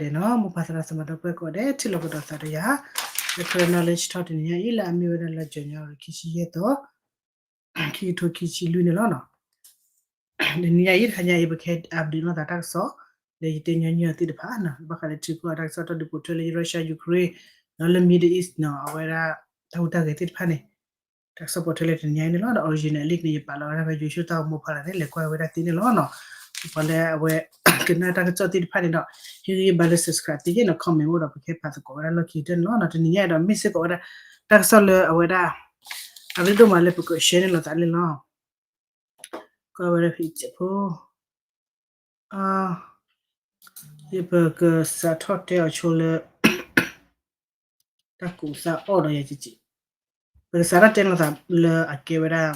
ဒဲးနီၤ မိၢ်ပၢ်သရၣ်သမါဒီပုၢ်ဝဲၢ်ကိးဂၤဒဲး ထံၣ်လိာ်ကဒီးသးဒီးယၤ လၢ Karen Knowledge Talk တနံၤညါအံၤ လၢအမ့ၢ်ဝဲဒၣ်လၢ January ခံဆံယဲၢ်သီ ခံကထိခံဆံလွံၢ်န့ၣ်လီၤ. တနံၤညါအံၤ တခါညါအံၤ ပကဟဲ update လိာ်သးတၢ်ကစီၣ် လၢယတဲညီနုၢ်အီၤသ့ၣ်တဖၣ်နီၤ ဘၣ်ဃးလၢထံကီၢ်တၢ်ကစီၣ် တၢ်ဒုးပိာ်ထွဲလၢ Russia Ukraine ဒီးလၢ Middle East နီၤ အဝဲဒၣ် တၢ်ဟူးတၢ်ဂဲၤသ့ၣ်တဖၣ်န့ၣ် တၢ်ကစီၣ်ပိာ်ထွဲလၢတနံၤညါအံၤန့ၣ်လီၤ. ဒီး original link န့ၣ် ယပာ်လီၤဝဲဒၣ်ဖဲ YouTube တၢ်အိၣ်မူဖီလာ်န့ၣ် လဲၤကွၢ်ဝဲဒၣ်သ့န့ၣ်လီၤနီၤ. ပှၤလၢအဝဲ ကနၣ်တၢ်ကစီၣ်သ့ၣ်တဖၣ်န့ၣ်ဒီး ဟ့ၣ်ဂံၢ်ဘါလၢ subscribe သ့နီၤ comment အိၣ်ဒီး ပကဟဲပာ်သကိးဝဲဒၣ်လီၢ်ခံကတၢၢ်န့ၣ်လီၤ. တနံၤညါအံၤဒီး မ့ၢ်စ့ၢ်ကီးဝဲဒၣ် တၢ်ကစီၣ်လၢအဝဲဒၣ် အရ့ဒိၣ်မးလၢပက share န့ၢ်လိာ်သးန့ၣ်လီၤ. ကွၢ်ဝဲဒၣ်ဖဲအံၤဖိ ယပကစးထီၣ်တဲအီၤဆိလၢ တၢ်ကူးသးအီၣ်ဒီးယၤကက့ၤ ပကစးထီၣ်တဲလိာ်သးလၢအကဲဝဲဒၣ်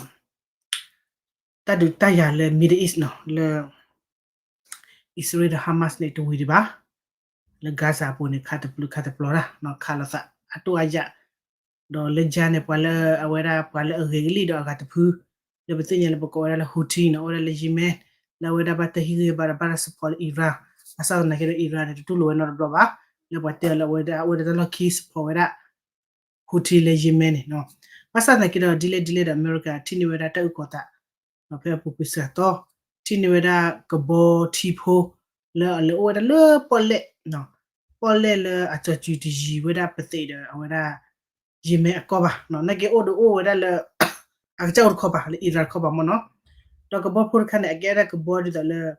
တၢ်ဒုးတၢ်ယၤလၢ Middle East နီၤ လၢ အံၣ်စရ့လးဒီး Hamas န့ၣ် တဝံၤဒံးဘၣ် လၢ Gaza အပူၤန့ၣ် ခးတပျုာ်ခးတပျီၤတၢ် ခးလိာ်သးအတိၢ်အယၣ် ဒီးလၢ Gaza န့ၣ် ပှၤလၢအဝဲဒၣ် ပှၤလၢအဂဲၤကလံၣ်ဒီးအဂၤတဖု လၢပသ့ၣ်ညါလၢပကိးဝဲဒၣ်လၢ Houthi နီၤ အိၣ်ဝဲဒၣ်လၢ Yemen လၢအဝဲဒၣ်ဘၣ်တၢ်ဟ့ၣ်ဂံၢ်ဟ့ၣ်ဘါဒီးဘၣ်တၢ် support လၢ Iran ဘၣ်ဆၣ်သနာ်က့ဒီး Iran န့ၣ် တတူၢ်လိာ်ဝဲနီတဘျီဘၣ် လၢပှၤတဲအီၤလၢအဝဲဒၣ်အိၣ်ဝဲဒၣ်တၢ်လီၢ်ခံ support ဝဲဒၣ် Houthi လၢ Yemen န့ၣ် ဘၣ်ဆၣ်သနာ်က့ဒီး ဒ်လဲၣ်ဒ်လဲၣ်ဒီး အမဲရကၤထံၣ်န့ၢ်ဝဲဒၣ်တၢ်အုၣ်ကီၤသး ဖဲအပူၤကွံာ်စှၤသီ ထံၣ်န့ၢ်ဝဲဒၣ်ကဘီထံဖိ လၢအလဲၤအိၣ်ဝဲဒၣ်လၢပီၣ်လဲၣ် ပီၣ်လဲၣ်လၢအစီၤစုၤတယံၤဝဲဒၣ်ပသ့ၣ်ဒီးအဝဲဒၣ် Yemen အကီၢ်ဘၣ် နာ်က့အိၣ်ဒီးအိၣ်ဝဲဒၣ်လၢ အကစၢ်အိၣ်တခီပၤ လၢ Iran တခီပၤမ့ၢ်နီၤ ဒီးကဘီဖိတခါန့ၣ် အကဲဝဲဒၣ်ကဘီဒ်သိးလၢ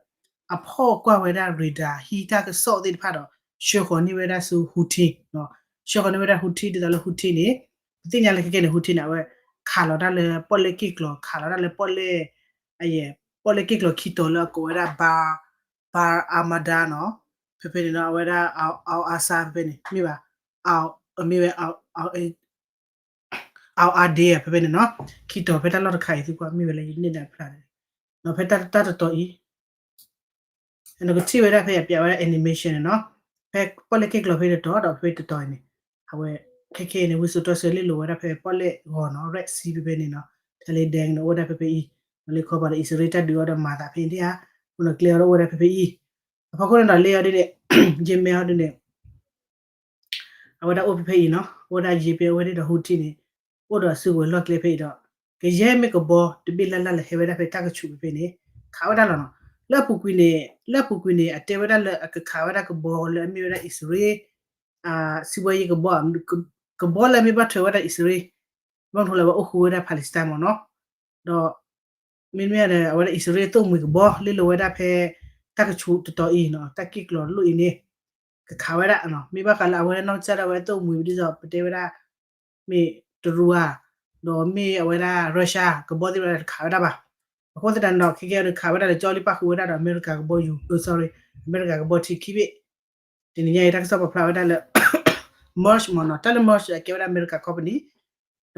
အဖီၣ်ကွၢ်ဝဲဒၣ် radar ဟံးတၢ်ကစီၣ်သ့ၣ်တဖၣ်ဒီး ဆှၢဃီၤန့ၢ်ဝဲဒၣ်ဆူ Houthi ဆှၢဃီၤန့ၢ်ဝဲဒၣ် Houthi ဒ်သိးလၢ Houthi န့ၣ် ပသ့ၣ်ညါလၢခဲကဲန့ၣ် Houthi န့ၣ် အဝဲခးလီၤတၢ်လၢပီၣ်လဲၣ်က့ၢ်ကျီၤ ခးလီၤတၢ်လၢပီၣ်လဲၣ် ပီၣ်လဲၣ်က့ၢ်ကျီၤခံတီၤလၢအကိးဝဲဒၣ် Bab al Mandab နီၤ ဖဲဖဲန့ၣ်နီၤ အဝဲဒၣ် Al Aqsa ဖဲဖဲန့ၣ် မ့ၢ်ဘၣ် မ့ၢ်ဝဲ Al Adai ဖဲဖဲန့ၣ်နီၤ ခံတီၤဖဲတၢ်လီၢ်တခါအံၤ သုကွၢ်မ့ၢ်ဝဲလၢယန့ၢ်ဒၣ်ဖျါန့ၣ် ဒီးဖဲတၢ်တတီၤအံၤ နကထံၣ်ဝဲဒၣ်ဖဲအပျးဝဲဒၣ် animation န့ၣ်နီၤ ဖဲပီၣ်လဲၣ်က့ၢ်ကျီၤဖဲတတီၤဒီးဖဲတတီၤအံၤန့ၣ် အဝဲ ခဲခဲအံၤန့ၣ် ဝံစိာ်တီဆှၢလ့ၣ်လိၤဝဲဒၣ်ဖဲပီၣ်လဲၣ်ဂီၤနီၤ Red Sea ဖဲဖဲန့ၣ်နီၤ ထဲလ့ဒဲန့ၣ် အိၣ်ဝဲဒၣ်ဖဲဖဲအံၤ လၢခီပၤဒီးအံၣ်စရ့လးတၢ်ဒုးအီၤဒီးမၤသးဖဲအံၤဒၣ်ဧါ အဃိန့ၣ်ကျဲအီၤဒီးအိၣ်ဝဲဒၣ်ဖဲဖဲအံၤ အဖီခိၣ်န့ၣ်ဒီးလ့အီၤဒ်န့ၣ် ယမ့ၢ်အီၤဒ်န့ၣ် အဝဲဒၣ်အိၣ်ဖဲဖဲအံၤနီၤ အိၣ်ဝဲဒၣ်ယ့ပ့အိၣ်ဝဲဒၣ်ဒီး Houthi န့ၣ် အိၣ်ဒီးအစုကဝဲၤလီၢ်ကျဲဖဲအံၤဒီး ကယဲၢ်မ့ၢ်ကဘီ တဘ့ၣ်လၢ်လၢ်လၢဟဲဝဲဒၣ်ဖဲတၢ်ကဆူးဖဲဖဲန့ၣ် ခးဝဲဒၣ်လီၤနီၤ လၢအပူၤကွံာ်န့ၣ် လၢအပူၤကွံာ်န့ၣ် အတဲဝဲဒၣ်လၢအကခးဝဲဒၣ်ကဘီလၢအမ့ၢ်ဝဲဒၣ်အံၣ်စရ့လး စံးဘီယ့ကဘီ ကဘီလၢအမ့ၢ်ဘၣ်ထွဲဝဲဒၣ်အံၣ်စရ့လး ဘၣ်မနုၤလၢအဝဲအိၣ်ဃူဝဲဒၣ် Palestine မ့ၢ်နီၤ ဒီး မ့မ့ၢ်ဒီး အဝဲဒၣ်အံၣ်စရ့လးသိၣ်မှံၤကဘီ လ့ၣ်လိၤဝဲဒၣ်ဖဲ တၢ်ကဆူးတတီၤအံၤနီၤ တၢ်က့ၢ်ကျီၤတလိၣ်အံၤန့ၣ် ကခးဝဲဒၣ် မ့ၢ်ဘၣ်ဃးလၢအဝဲဒၣ်နီၢ်ကစၢ်ဒၣ်ဝဲသိၣ်မှံၤဒ်သိး ပတဲဝဲဒၣ် မ့ၢ်တရူးဧါ ဒီးမ့ၢ်အဝဲဒၣ် Russia ကဘီသ့ၣ်တဖၣ်တခးဝဲဒၣ်ဘၣ်. အဃိသတးန့ၣ်ဒီး ခဲကဲဒီးခးဝဲဒၣ်ဒီး ကၠီလံပၣ်ဃုာ်ဝဲဒၣ်ဒီး အမဲရကၤကဘီယူၤ sorry အမဲရကၤကဘီထံခံဘ့ၣ် တနံၤညါအံၤ တၢ်ကစီၣ်ပာ်ဖျါဝဲဒၣ်လၢ Maersk မ့ၢ်နီၤ တၢ်လၢ Maersk အကဲဝဲဒၣ်အမဲရကၤ company ဒီ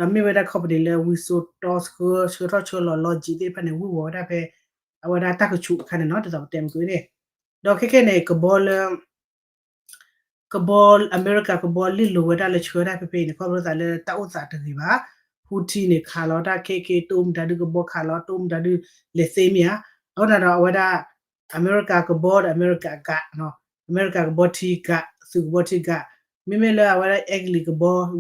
းမ့ၢ်ဝဲဒၣ် company လၢဝံစိာ်တီဆှၢ ဆှၢထီၣ်ဆှၢလီၤ logistics သ့ၣ်တဖၣ်န့ၣ် ဝံၢ်ဝီၤဝဲဒၣ်ဖဲ အဝဲဒၣ်တၢ်ကဆူးအခါန့ၣ်နီၤ ဒ်သိးပတဲမ့ၢ်ကွ့န့ၣ် ဒီးခဲကဲန့ၣ် ကဘီလၢ ကဘီ အမဲရကၤကဘီလ့ၣ်လိၤဝဲဒၣ်လၢဆှၢဒၣ်ဖဲဖဲအံၤန့ၣ် ခီဖျိသးလၢတၢ်အိၣ်သးတဂ့ၤဘၣ်. Houthi န့ၣ် ခးလီၤတၢ်ခဲကဲ တအိၣ်မတၤဒုးကဘီခးလီၤ တအိၣ်မတၤဒုး လဲၤသ့မ့ၢ်ဧါ. အဃိန့ၣ်ဒီးအဝဲဒၣ် အမဲရကၤကဘီဒီးအမဲရကၤအကး အမဲရကၤကဘီထံကး သုးကဘီထံကး မ့မ့ၢ်လၢအဝဲဒၣ်အဲကလံးကဘီ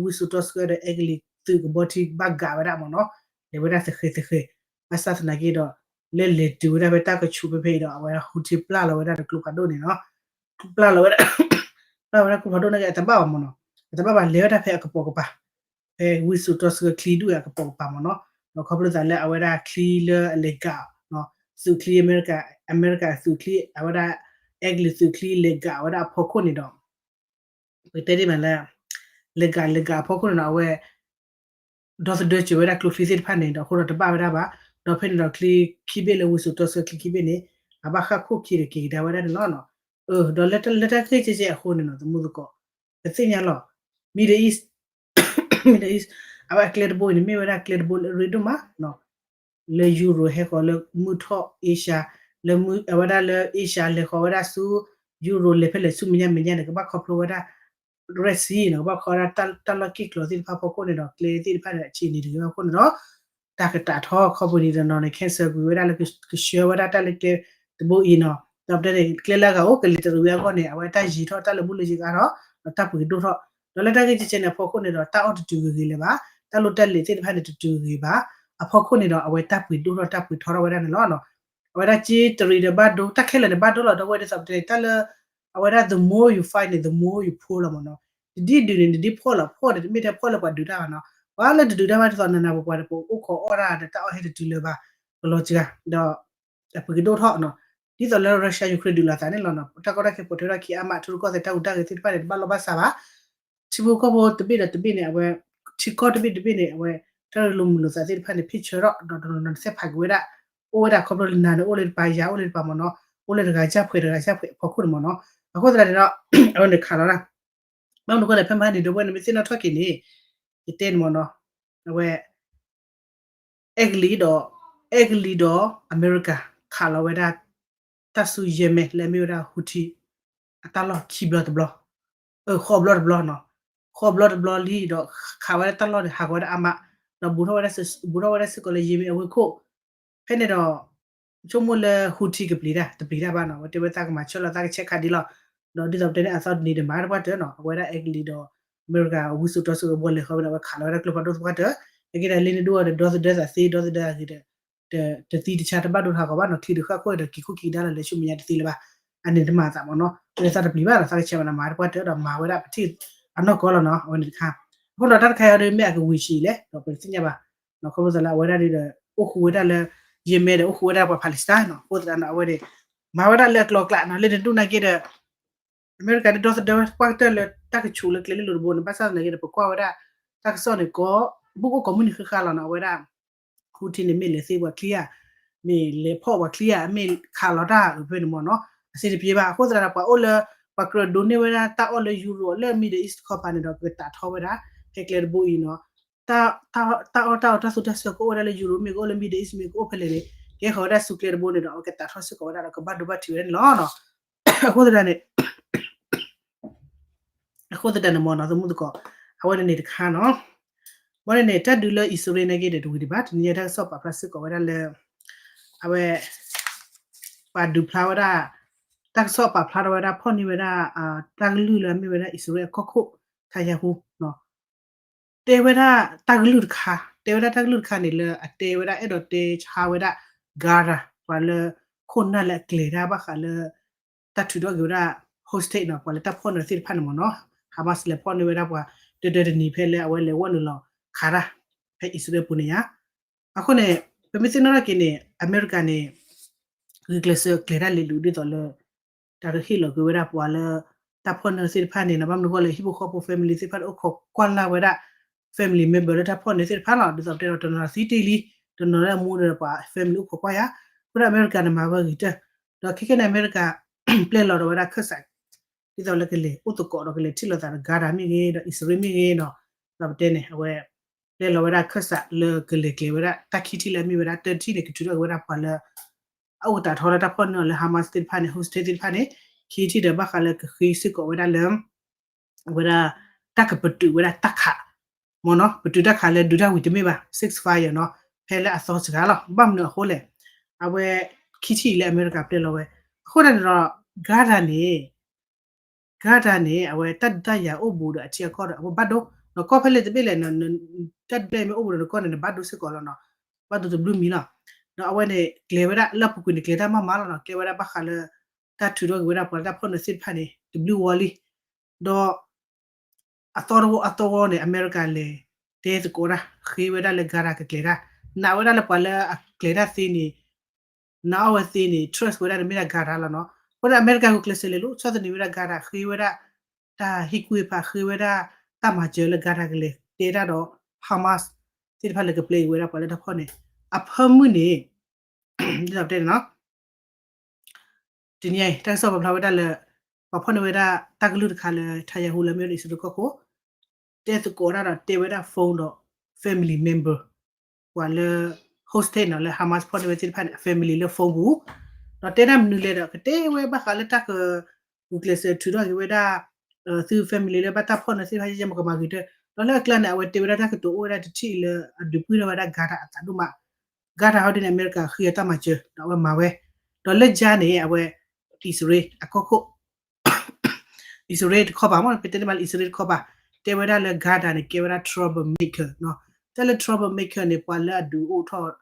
ဝံစိာ်တီဆှၢဒီးအဲကလံးသုးကဘီထံဘၣ်ကးဝဲဒၣ်မ့ၢ်နီၤ လဲၤဝဲဒၣ်သဃဲၤသဃဲၤ ဘၣ်ဆၣ်သနာ်က့ဒီး လၢလဲၤတုၤဝဲဒၣ်ဖဲတၢ်ကဆူးဖဲဖဲအံၤဒီး အဝဲဒၣ် Houthi ပျၢ်လီၤဝဲဒၣ်ဒီးကျိဖးဒိၣ်န့ၣ်နီၤ ပျၢ်လီၤဝဲဒၣ် ပျၢ်ဝဲဒၣ်ကျိဖးဒိၣ်န့ၣ်က့ အတဘၣ်ဘၣ်မ့ၢ်နီၤ အတဘၣ်ဘၣ်လဲၤဝဲဒၣ်ဖဲအကပိာ်ကပၤ ဖဲဝံစိာ်တီဆှၢချံဒူၣ်အကပိာ်ကပၤမ့ၢ်နီၤ ဒီးခီဖျိသးလၢအဝဲဒၣ်ချံလၢအလဲၤကး သုးချံအမဲရကၤ အမဲရကၤသုးချံ အဝဲဒၣ် အဲကလံးသုးချံလဲၤကးဝဲဒၣ်အဖီခိၣ်န့ၣ်ဒီး ပကတဲဒ်မးလၢ လဲၤကးလဲၤကးအဖီခိၣ်န့ၣ်ဒီး အဝဲ ဒီသဒၢစၢၤဝဲဒၣ်ကျိချံသ့ၣ်တဖၣ်န့ၣ်ဒီး အဃိဒီးတဘၣ်ဝဲဒၣ်ဘၣ် ဒီးဖဲန့ၣ်ဒီးချံခံဘ့ၣ်လၢဝံစိာ်တီဆှၢချံခံဘ့ၣ်န့ၣ် အဘၣ်ဃၣ်ခိၣ်ခံဒီးက့ၤကဒါဝဲဒၣ်န့ၣ်လီၤ. ဒီးလၢတၢ်ခဲကဲကဲအဃိန့ၣ်နီၤ သမူသကိး ပသ့ၣ်ညါလီၤ Middle East Middle East အဝဲအကျဲတဘိအံၤန့ၣ် မ့ၢ်ဝဲဒၣ်ကျဲတဘိလၢအရ့ဒိၣ်မး လၢ Europe ဟဲဃီၤလၢမုၢ်ထီၣ် Asia လၢအဝဲဒၣ်လၢ Asia လဲၤဃီၤဝဲဒၣ်ဆူ Europe လဲၤဖဲလဲၣ်ဆူမဲာ်ညါမဲာ်ညါန့ၣ် ကဘၣ်ခီဖျိဝဲဒၣ် Red Sea န့ၣ် ကဘၣ်ခီဝဲဒၣ်တၢ်လီၢ်က့ၢ်ကျီၤသ့ၣ်တဖၣ်ဖီခိၣ်န့ၣ်ဒီး ကျဲသ့ၣ်တဖၣ်န့ၣ် အဆံးန့ၣ်တဂ့ၤဘၣ်အဃိန့ၣ်ဒီး တၢ်ကတးထီ company တနီၤန့ၣ် cancel ကွံာ်ဝဲဒၣ်လၢကဆှၢဝဲဒၣ်တၢ်လၢကျဲတဘိအံၤနီၤ ဒီးပတဲန့ၣ် ကျဲလၢအဂၤအိၣ် ကလံၤတရံးဝံၤအဂီၢ်န့ၣ် အဝဲတၢ်ယံၤထီၣ်တၢ်လၢာ်ဘူၣ်လၢာ်ယံၤအါထီၣ် ဒီးတၢ်ပှ့ၤဒိၣ်ထီၣ် ဒီးလၢတၢ်ဂ့ၢ်ကဲကဲန့ၣ်အဖီခိၣ်န့ၣ်ဒီး တၢ်အီၣ်တတုၤဂ့ၤဂ့ၤလၢၤဘၣ်, တၢ်လိၣ်တၢ်လဲၤသ့ၣ်တဖၣ်န့ၣ် တတုၤဂ့ၤဘၣ်, အဖီခိၣ်န့ၣ်ဒီး အဝဲတၢ်ပှ့ၤဒိၣ်ထီၣ်တၢ်ပှ့ၤထီထီၣ်ဝဲဒၣ်န့ၣ်လီၤ. အဝဲဒၣ်က့တရံးဒီးဘၣ်ဒိ တၢ်ခဲလၢာ်န့ၣ်ဘၣ်ဒိလီၤ ဒီပုၢ်ဝဲၢ်ဒ်သိးပတဲန့ၣ် တၢ်လၢ အဝဲဒၣ် the more you fight န့ၣ် the more you poor လီၤမ့ၢ်နီၤ. တဒ်ဒုးန့ၣ် နဒ်ဖှီၣ်လီၤ ဖှီၣ်န့ၣ် တမ့ၢ်ထဲဖှီၣ်လၢပှၤဒုးတၢ်ဘၣ်နီၤ. ပှၤလၢတဒုးတၢ်ဘၣ်ဒ်သိးနနၤပပှၤဒီး ပအိၣ်ခိးအီၣ်တၢ်ဒီးတၢ်အီၣ်ဟဲတတုၤလၢၤဘၣ် ကလီၤစှၤ ဒီး အပှ့ၤကဒိၣ်ထီၣ်နီၤ. ဒ်သိးလၢ Russia Ukraine ဒုးလိာ်သးန့ၣ်လီၤနီၤ. တၢ်ကီတၢ်ခဲပိာ်ထွဲထီၣ်ခံအါမး ထံရူၢ်ကီၢ်သဲးတၢ်ဟူးတၢ်ဂဲၤသ့ၣ်တဖၣ်န့ၣ် တဘၣ်လီၢ်ဘၣ်စးဘၣ် ထံဖိကီၢ်ဖိတဘ့ၣ်ဒီးတဘ့ၣ်န့ၣ် အဝဲ ထံကီၢ်တဘ့ၣ်တဘ့ၣ်န့ၣ် အဝဲ တၢ်ရ့လိာ်မုာ်လိာ်သးသ့ၣ်တဖၣ်န့ၣ် ဖ့ၣ်ဆၢထီၣ် ဒီးတနီၤနီၤန့ၣ်သ့ၣ်ဖးက့ၤဝဲဒၣ် အိၣ်ဝဲဒၣ်ခီဖျိလၢနၤန့ၣ် အိၣ်လၢတပၤ ယၤအိၣ်လၢတပၤမ့ၢ်နီၤ, အိၣ်လၢတဂၤကၢ်ဖှဲးတဂၤကၢ်ဖှဲးအဖီခိၣ်န့ၣ်မ့ၢ်နီၤ. အဃိသတးန့ၣ်ဒီး အဝဲန့ၣ်ခးလီၤဒၣ် ဘၣ်မနုၤအဃိလဲၣ် ဖဲမဟါန့ၣ် ဒီပုၢ်ဝဲၢ်န့ၣ် မ့ၢ်သ့ၣ်နီၣ်ထီၣ်က့ၤန့ၣ် ယတဲန့ၣ်မ့ၢ်နီၤ, အဝဲ အဲကလံးဒီး အဲကလံးဒီးအမဲရကၤ ခးလီၤဝဲဒၣ် တၢ်ဆူယဲၢ်မဲာ်လၢအမ့ၢ်ဝဲဒၣ် Houthi အတၢ်လီၢ်ခံဘျီတဘျီ, ဃိးဘျီတဘျီနီၤ, ဃိးဘျီတဘျီလံဒီး ခးဝဲဒၣ်တၢ်လီၢ်န့ၣ် ဟးဂီၤဝဲဒၣ်အါမး, ဒီး ဘူးထီၣ်ဝဲဒၣ်စ့ၢ်ကီးလၢယဲၢ်မဲာ်အဝ့ၢ်ခိၣ်, ဖဲန့ၣ်ဒီး ဆိကမိၣ်လၢ Houthi ကပျံၤတၢ် တပျံၤတၢ်ဘၣ်နီၤ, အဝဲတဲဝဲသးကမၤဆၢလီၤသးကဆဲးခးဒံးလီၤ, ဒီးဒ်သိးပတဲန့ၣ် အသီတနံၤဒီးမၤတပှၢ်တၢၢ်နီၤ, အဝဲဒၣ်အဲကလံးဒီး အမဲရကၤ ဝံစိာ်တီစိာ်ကဘီလဲၤဃီဝဲဒီး အဝဲခးလီၤဝဲဒၣ်ကျိဖးဒိၣ်သပှၢ်တၢၢ်, အကဲဒၣ်လ့န့ၣ်ဒိၣ်ဒီး ဒီသဒၢသးသ့ ဒီသဒၢအဂ့ၤဒီး တသံတဆါတဘၣ်ဒိတဟးဂီၤဘၣ်နီၤ, ချံးဒီးဃၣ်ခိၣ်ဒီး က့ၤခိၣ်က့ၤဒါလီၤ လဲၤဆူမဲာ်ညါတသ့လၢၤဘၣ်, အန့ၣ်တမၤသးမ့ၢ်နီၤ, လၢသးတပျံၤဘၣ်ဒီး သးကဆဲးမၤနၤမၤတပှၢ်တၢၢ်ဒီး မၤဝဲဒၣ်ပထံၣ်အနီၢ်ကီၢ်လီၤနီၤ, အဝဲန့ၣ်တခါ, အဃိဒီးတၢ်တခါအံၤဒီး မ့ၢ်အကဝံၤဆံးလဲၣ် ဒီးပတသ့ၣ်ညါဘၣ်, ခီဖျိသးလၢအဝဲဒၣ်ဒီး အိၣ်ဃူဝဲဒၣ်လၢ ယဲၢ်မဲာ်ဒီး အိၣ်ဃူဝဲဒၣ်ပှၤ Palestine နီၤ, အဃိသတးဒီး အဝဲန့ၣ် မၤဝဲဒၣ်လၢအကျိၤအကျဲနီၤ, လၢနဒိၣ်နာ်က့ဒီး အမဲရကၤန့ၣ် ဒီသဒၢဝဲပှၢ်ကတၢၢ်လၢ တၢ်ကဆူးလၢကျဲလၢလိၤတဘိန့ၣ် ဘၣ်ဆၣ်သနာ်က့ဒီး ပကွၢ်ဝဲဒၣ် တၢ်ကစီၣ်န့ၣ် ကီး ဘူးကအိၣ်ကိးမုၢ်နံၤဃၣ်ဃၣ်လီၤနီၤ, အဝဲဒၣ် Houthi န့ၣ် မ့ၢ်လဲၤသ့ပှၤချံဧါ, မ့ၢ်လဲၤဖီၣ်ပှၤချံဧါ, မ့ၢ်ခးလီၤတၢ်အဖဲန့ၣ်မ့ၢ်နီၤ, အဆင်တပြေဘၣ်, အဃိသတးဒီး ပှၤအိၣ်လၢ ပှၤကြၢးဒိးန့ၢ်ဝဲဒၣ်တၢ်အီၣ်လၢ Europe လၢအမ့ၢ်ဒီး East တခီပၤန့ၣ်ဒီး ကကတာ်ထီဝဲဒၣ် ဖဲကျဲတဘိအံၤနီၤ, တၢ်အီၣ်တၢ်အီတၢ်အီၣ်တၢ်သူတၢ်ဆၢ ကအိၣ်ဝဲဒၣ်လၢ Europe မ့ၢ်ကအိၣ်လၢ Middle East မ့ၢ်ကအိၣ်ဖဲလဲၣ်န့ၣ် ကဟဲဃီၤဝဲဒၣ်ဆူကျဲတဘိန့ၣ်ဒီး အဝဲကတာ်ထီစ့ၢ်ကီးဝဲဒၣ်ဒီး ကဘၣ်ဒိဘၣ်ထံးဝဲဒၣ်န့ၣ်လီၤနီၤ, အဃိသတးန့ၣ် အဃိသတးန့ၣ်မ့ၢ်နီၤ သမုၣ်သကိး, အဝဲန့ၣ်န့ၣ်တခါနီၤ, ဘၣ်န့ၣ်န့ၣ် တၢ်ဒုးလၢအံၣ်စရ့လးန့ၣ်က့ဒီး တဝံၤဒံးဘၣ်, တနံၤအံၤတၢ်ကစီၣ်ပာ်ဖျါစ့ၢ်ကီးဝဲဒၣ်လၢ အဝဲ ပှၤဒုးဖျါဝဲဒၣ် တၢ်ကစီၣ်ပာ်ဖျါထီၣ်ဝဲဒၣ် ဖီၣ်န့ၢ်ဝဲဒၣ် တၢ်ကလုၢ်လၢအမ့ၢ်ဝဲဒၣ်အံၣ်စရ့လးအကီၢ်ခိၣ် Netanyahu တဲဝဲဒၣ်တၢ်ကလုၢ်တခါ, တဲဝဲဒၣ်တၢ်ကလုၢ်တခါန့ၣ်လၢအတဲဝဲဒၣ် အဲၣ်ဒိးတဲဆါဝဲဒၣ် Gaza ပှၤလၢ ခိၣ်နၢ်လၢအကျဲၤတၢ်ဘၣ်ဃးလၢ တၢ်ထုးထီၣ်က့ၤဝဲဒၣ် hostage နီၤ, ပှၤလၢတၢ်ဖီၣ်န့ၢ်သ့ၣ်တဖၣ်န့ၣ်မ့ၢ်နီၤ, Hamas လဲၤဖီၣ်န့ၢ်ဝဲဒၣ်ပှၤ တဒၢတနံၤဖဲလၢအဝဲလဲၤဝီၢ်နုာ်လီၤခးတၢ် ဖဲအံၣ်စရ့လးပူၤန့ၣ်ဧါ. အဃိန့ၣ် ပမ့ၢ်သ့ၣ်နီၣ်ထီၣ်က့ၤန့ၣ် အမဲရကၤန့ၣ် ဂုာ်ကျဲးစၢးကျဲၤတၢ်လ့ၤလူၤဒ်သိးလၢ တၢ်ကဟ့ၣ်လီၤက့ၤဝဲဒၣ်ပှၤလၢ တၢ်ဖီၣ်န့ၢ်သ့ၣ်တဖၣ်န့ၣ်နီၤ, ဘၣ်မနုၤအဃိလဲၣ် ဟံၣ်ဖိဃီဖိ family သ့ၣ်တဖၣ်န့ၣ် အိၣ်ခိးကွၢ်လၢ်ဝဲဒၣ် family member လၢတၢ်ဖီၣ်န့ၢ်သ့ၣ်တဖၣ်လီၤ, ဒ်သိးပတဲဒီး တနီၤသံတ့ၢ်လံ, တနီၤလၢအမူဒီးပှၤ family အိၣ်ခိးကွၢ်ယၤ, အဃိဒီးအမဲရကၤန့ၣ် မၤဝဲဂ့ၤတၢၢ်, ဒီးခဲကနံၣ်န့ၣ် အမဲရကၤ ပျဲလီၤဒီးဝဲဒၣ်ခၢၣ်စး ဒ်သိးလၢကလဲၤအိၣ်သကိးဒီးကလဲၤထံၣ်လိာ်သးဒီး Gaza မ့ၢ်ဂ့ၤ ဒီးအံၣ်စရ့လးမ့ၢ်ဂ့ၤနီၤ, ဒီးပတဲန့ၣ် အဝဲ ပျဲလီၤဝဲဒၣ်ခၢၣ်စးလၢကလဲၤကျဲၤဝဲဒၣ် တၢ်ခံထံၣ်လၢအမ့ၢ်ဝဲဒၣ် တၢထံၣ်န့ၣ် ကထုးထီၣ်က့ၤဝဲဒၣ်ပှၤလၢ အအိၣ်ကတာ်ထီလၢတၢ်ဖီၣ်န့ၢ်အီၤလၢ Hamas သ့ၣ်တဖၣ်န့ၣ် hostage သ့ၣ်တဖၣ်န့ၣ် ခံထံၣ်ဒီးဘၣ်ဃးလၢကဃ့စ့ၢ်ကီးဝဲဒၣ်လၢ ဝဲဒၣ် တၢ်ကပတုာ်ဝဲဒၣ်တၢ်ခး မ့ၢ်နီၤ, ပတုာ်တၢ်ခးလၢဒုးတၢ်ဝံၤတမ့ၢ်ဘၣ် ceasefire နီၤ, ဖဲလၢအသီစှၤလီၤ, ဘၣ်မနုၤအဃိလဲၣ်, အဝဲ ခံထံၣ်အံၤလၢအမဲရကၤပျဲလီၤဝဲ, အဃိန့ၣ်ဒီး Gaza န့ၣ် Gaza န့ၣ် အဝဲတၢ်ဒုးတၢ်ယၤအိၣ်ဘူးဒီးအထံအကီၢ်ဒီး အဝဲဘၣ်ဒိ, နကီၢ်ဖဲလဲၣ်တဘ့ၣ်လဲၣ်, တၢ်ဒုးတၢ်ယၤမ့ၢ်အိၣ်ဘူးဒီးနကီၢ်န့ၣ် နဘၣ်ဒိစ့ၢ်ကီးလီၤနီၤ, ဘၣ်ဒိတဘျုးမံၤလီၤ, ဒီးအဝဲန့ၣ် ကျဲၤဝဲဒၣ်လၢအပူၤကွံာ်န့ၣ် ကျဲၤတၢ်မးမးလီၤနီၤ, ကျဲၤဝဲဒၣ်ဘၣ်ဃးလၢ တၢ်ထုးထီၣ်က့ၤဝဲဒၣ်ပှၤလၢတၢ်ဖီၣ်န့ၢ်သ့ၣ်တဖၣ်န့ၣ် တဘျုးဝီလံ, ဒီး အသီတဝီအသီဝီန့ၣ် အမဲရကၤလဲၤ တဲသကိးတၢ် ဃ့ဝဲဒၣ်လၢ Gaza ကကျဲၤတၢ်, နာ်ဝဲဒၣ်လၢပှၤလၢအကျဲၤတၢ်သ့န့ၣ် နာ်အီၤဝဲသ့န့ၣ် trust ဝဲဒၣ်န့ၣ်မ့ၢ်ဒၣ် Gaza လီၤနီၤ, အဃိဒီးအမဲရကၤဂုာ်ကျဲးစၢးလဲၤလူၤဆီၣ်သနံးဝဲဒၣ် Gaza ဃ့ဝဲဒၣ် တၢ်ဟ့ၣ်ကူၣ်ဟ့ၣ်ဖး ဃ့ဝဲဒၣ် တၢ်မၤစၢၤလၢ Gaza ကလဲၤတဲတၢ်ဒီး Hamas သ့ၣ်တဖၣ်လၢကပျဲက့ၤဝဲဒၣ်ပှၤလၢတၢ်ဖီၣ်န့ၣ် အဖၢမုၢ်န့ၣ် ဒ်သိးပတဲန့ၣ်နီၤ တနံၤအံၤ တၢ်ကစီၣ်ပာ်ဖျါဝဲဒၣ်လၢ ပှၤဖီၣ်န့ၢ်ဝဲဒၣ်တၢ်ကလုၢ်တခါလၢ Netanyahu လၢအမ့ၢ်ဝဲဒၣ်အံၣ်စရ့လးကီၢ်ခိၣ် တဲသကိးတၢ်ဒီးတဲဝဲဒၣ် phone ဒီး family member ပှၤလၢ hostage နီၤ လၢ Hamas ဖီၣ်န့ၢ်ဝဲသ့ၣ်တဖၣ်န့ၣ် အ family လၢ phone ပူၤ ဒီးတဲဒၣ်မနုၤလဲၣ်ဒီး ကတဲဝဲဘၣ်ဃးလၢတၢ်က ဂုာ်ကျဲးစၢးထုးထီၣ်က့ၤဝဲဒၣ် သု family လၢဘၣ်တၢ်ဖီၣ်န့ၢ်သ့ၣ်တဖၣ် ယဲယဲမကမၤဂ့ၤတၢၢ် ဒီးလၢအကျါန့ၣ် အဝဲတဲဝဲဒၣ်တၢ်ကတိၤအိၣ်ဝဲဒၣ်တထံၣ်လၢအဒုးပှံၢ်ထီၣ်ဝဲဒၣ် Gaza အသးဒိၣ်မး Gaza ဟီဒ်န့ၣ် အမဲရကၤဃ့အတၢ်မၤစၢၤ ဒီးအဝဲမၤဝဲ ဒီးလၢယါန့ၣ် အဝဲ အံၣ်စရ့လးအကီၢ်ခိၣ် အံၣ်စရ့လးတခီပၤမ့ၢ် ပတဲန့ၣ်မးလၢအံၣ်စရ့လးတခီပၤ တဲဝဲဒၣ်လၢ Gaza န့ၣ် ကဲဝဲဒၣ် trouble maker နီၤ. တၢ်လၢ trouble maker န့ၣ် ပှၤလၢအဒုးအိၣ်ထီၣ်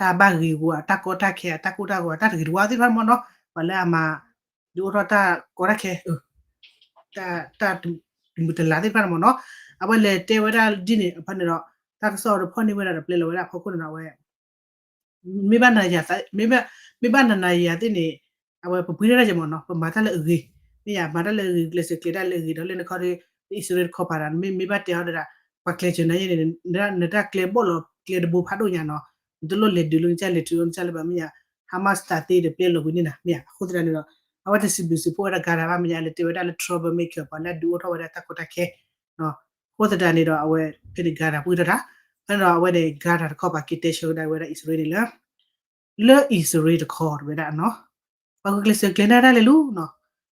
တၢ်ဘၣ်ဂ့ၤဂီၤ တၢ်ကီတၢ်ခဲ တၢ်ကိၢ်တၢ်ဂီၤ တၢ်တဂ့ၤတဝါသ့ၣ်တဖၣ်မ့ၢ်နီၤ ပှၤလၢအမၤ ဒုးအိၣ်ထီၣ်တၢ်ကီတၢ်ခဲ တၢ်တမုာ်တလၤသ့ၣ်တဖၣ်န့ၣ်မ့ၢ်နီၤ အဝဲလဲၤတဲဝဲဒၣ်ဒ်န့ၣ် အဖဲန့ၣ်ဒီး တၢ်ကစီၣ်ဒီးဖီၣ်န့ၢ်ဝဲဒၣ်ဒီးပျဲလီၤဝဲဒၣ်အဖီခိၣ်န့ၣ်ဒီးအဝဲ မ့ၢ်ဘၣ်နၤယၤ မ့ၢ်ဘၣ်နၤယၤသ့ၣ်န့ၣ် အဝဲပပှ့ၤတၢ်ယဲမ့ၢ်နီၤ ပမၤတၢ်လၢအဂ့ၤ မ့ၢ်ယၤ မၤတၢ်လၢအဂ့ၤ ကျဲးစၢးကျဲၤတၢ်လၢအဂ့ၤဒီးလၢနခီဒီး အံၣ်စရ့လးတခီပၤဒီး မ့ၢ်မ့ၢ်ဘၣ်တဲအီၤဒီး ပှၤကျဲးစၢးနၤယဲန့ၣ် နတၢ်ကျဲဘီၣ်လီၤကျဲတဘိဖးဒိၣ်ညါနီၤ နတလိၣ်လဲၤဒုးလၢနကစၢ်လဲၤထုးလၢနကစၢ်လၢၤဘၣ်မ့ၢ်ယၤ Hamas တၢ်သ့ဒီးပျဲလီၤကွံာ်န့ၣ်နၤ မ့ၢ်ယၤ အဃိသတးန့ၣ်ဒီး အဝဲတစံးဘျုးစံးဖှိၣ်ဝဲဒၣ် Gaza ဘၣ်မ့ၢ်ယၤ လဲၤတဲဝဲဒၣ်လၢ trouble maker ပှၤလၢအဒုးအိၣ်ထီၣ်ဝဲဒၣ်တၢ်ကီတၢ်ခဲ အဃိသတးန့ၣ်ဒီး အဝဲဖဲန့ၣ် Gaza ပှ့ၤထီၣ်တၢ် ဖဲန့ၣ်ဒီးအဝဲန့ၣ် Gaza တခီပၤက့ၤတဲဆၢကဒါဝဲဒၣ်အံၣ်စရ့လးန့ၣ်လၢ လၢအံၣ်စရ့လးတခီဝဲဒၣ်နီၤ ပှၤဂုာ်ကျဲးစၢးကျဲၤန့ၢ်တၢ်လဲၤလူၤနီၤ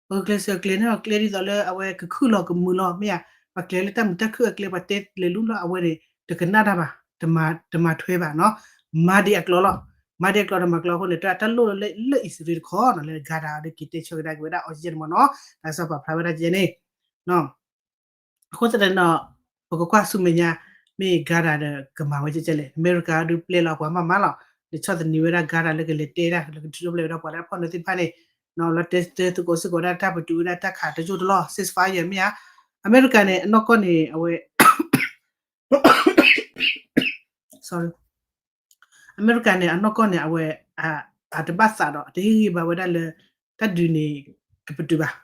ပှၤဂုာ်ကျဲးစၢးကျဲၤန့ၢ်အီၤကျဲဒ်သိးလၢအဝဲကခုၣ်လီၤကမုာ်လီၤ မ့ၢ်ယၤ ပှၤကျဲၤလၢတၢ်မုာ်တၢ်ခုၣ်အကျဲ ပှၤတဲလဲၤလူၤလီၤ အဝဲန့ၣ် တကနၣ်တၢ်ဘၣ် တမၤထွဲဘၣ်နီၤ မၤဒံးအကျိၤလီၤ မၤဒံးအကျိၤတမၤကျိၤအဃိန့ၣ် တၢ်လီၢ်လၢအံၣ်စရ့လးတခီနီၤ လၢ Gaza ဒီးက့ၤတဲဆၢကဒါက့ၤဝဲဒၣ်အီၤယဲန့ၣ်မ့ၢ်နီၤ တၢ်ကစီၣ်ပာ်ဖျါဝဲဒၣ်ယဲန့ၣ် အဃိသတးန့ၣ်ဒီး ပကကွၢ်ဆူမဲာ်ညါ မ့ၢ် Gaza ဒီးကမၤဝဲကဲကဲလဲၣ် အမဲရကၤဒုးပျဲလီၤပှၤမးမးလီၤ နဆီၣ်သနံးဝဲဒၣ် Gaza လၢကလဲၤတဲဒၣ် လၢကထုးထီၣ်ပျဲဝဲဒၣ်ပှၤလၢအဖီၣ်နၢသ့ၣ်တဖၣ်န့ၣ် လီၤတဲတဲသကိးစ့ၢ်ကီးဝဲဒၣ်တၢ်ပတုာ်ဝဲဒၣ်တၢ်ခးတယိၣ်တလီၢ် ceasefire မ့ၢ်ဧါ အမဲရကၤန့ၣ် အနီၢ်ကီၢ်န့ၣ် အဝဲ sorry အမဲရကၤန့ၣ် အနီၢ်ကီၢ်န့ၣ် အဝဲ အတဘၣ်သးဒီး တဟ့ၣ်ဂံၢ်ဘါဝဲဒၣ်လၢ တၢ်ဒုးန့ၣ် ကပတုာ်ဘၣ်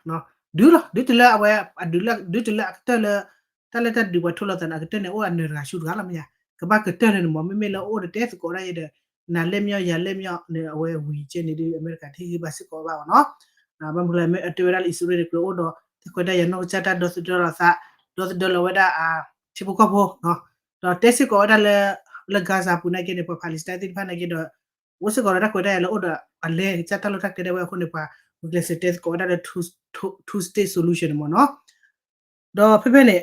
ဒုးလီၤ ဒုးတုၤလၢအဝဲ အဒုးလၢ ဒုးတုၤလၢအကတၢၢ်လၢ တၢ်လၢတၢ်ဒုးပှၤထိၣ်လီၤသးန့ၣ် အကတၢၢ်န့ၣ် အိၣ်အနၢၤတဂၤဆူတဂၤလီၤမ့ၢ်ယါ ကဘၣ်ကတၢၢ်န့ၣ်မ့ၢ် မ့မ့ၢ်လၢအအိၣ်ဒီးတဲသကိးဒၣ်ယဲဒီး နၤလဲၣ်မ့ၢ်အီၤ ယၤလဲၣ်မ့ၢ်အီၤန့ၣ် အဝဲဝံၤကဲန့ၣ်ဒုး အမဲရကၤတဟ့ၣ်ဂံၢ်ဘါစ့ၢ်ကီးဘၣ်ဘၣ်နီၤ ဘၣ်မနုၤလဲၣ် အတဲဝဲဒၣ်လၢအံၣ်စရ့လးန့ၣ် ကြၢးအိၣ်ဒီး တၢ်ခွဲးတၢ်ယာ်နီၢ်ကစၢ်တၢ်ဒီသဒၢလီၤသး ဒီသဒၢလီၤဝဲဒၣ်အ ထံဖိကီၢ်ဖိ ဒီးတဲစ့ၢ်ကီးဝဲဒၣ်လၢ လၢ Gaza ပူၤနာ်က့န့ၣ် ပှၤ Palestine သ့ၣ်တဖၣ်နာ်က့ဒီး အိၣ်စ့ၢ်ကီးဒီးတၢ်ခွဲးတၢ်ယာ်လၢအိၣ်ဒီး အလဲၤကစၢ်တၢ်လီၢ်တၢ်ကျဲဒၣ်ဝဲအဃိန့ၣ် ပှၤဂုာ်ကျဲးစၢးတဲသကိးဝဲဒၣ်လၢ two state solution န့ၣ်မ့ၢ်နီၤ ဒီးဖဲဖဲန့ၣ်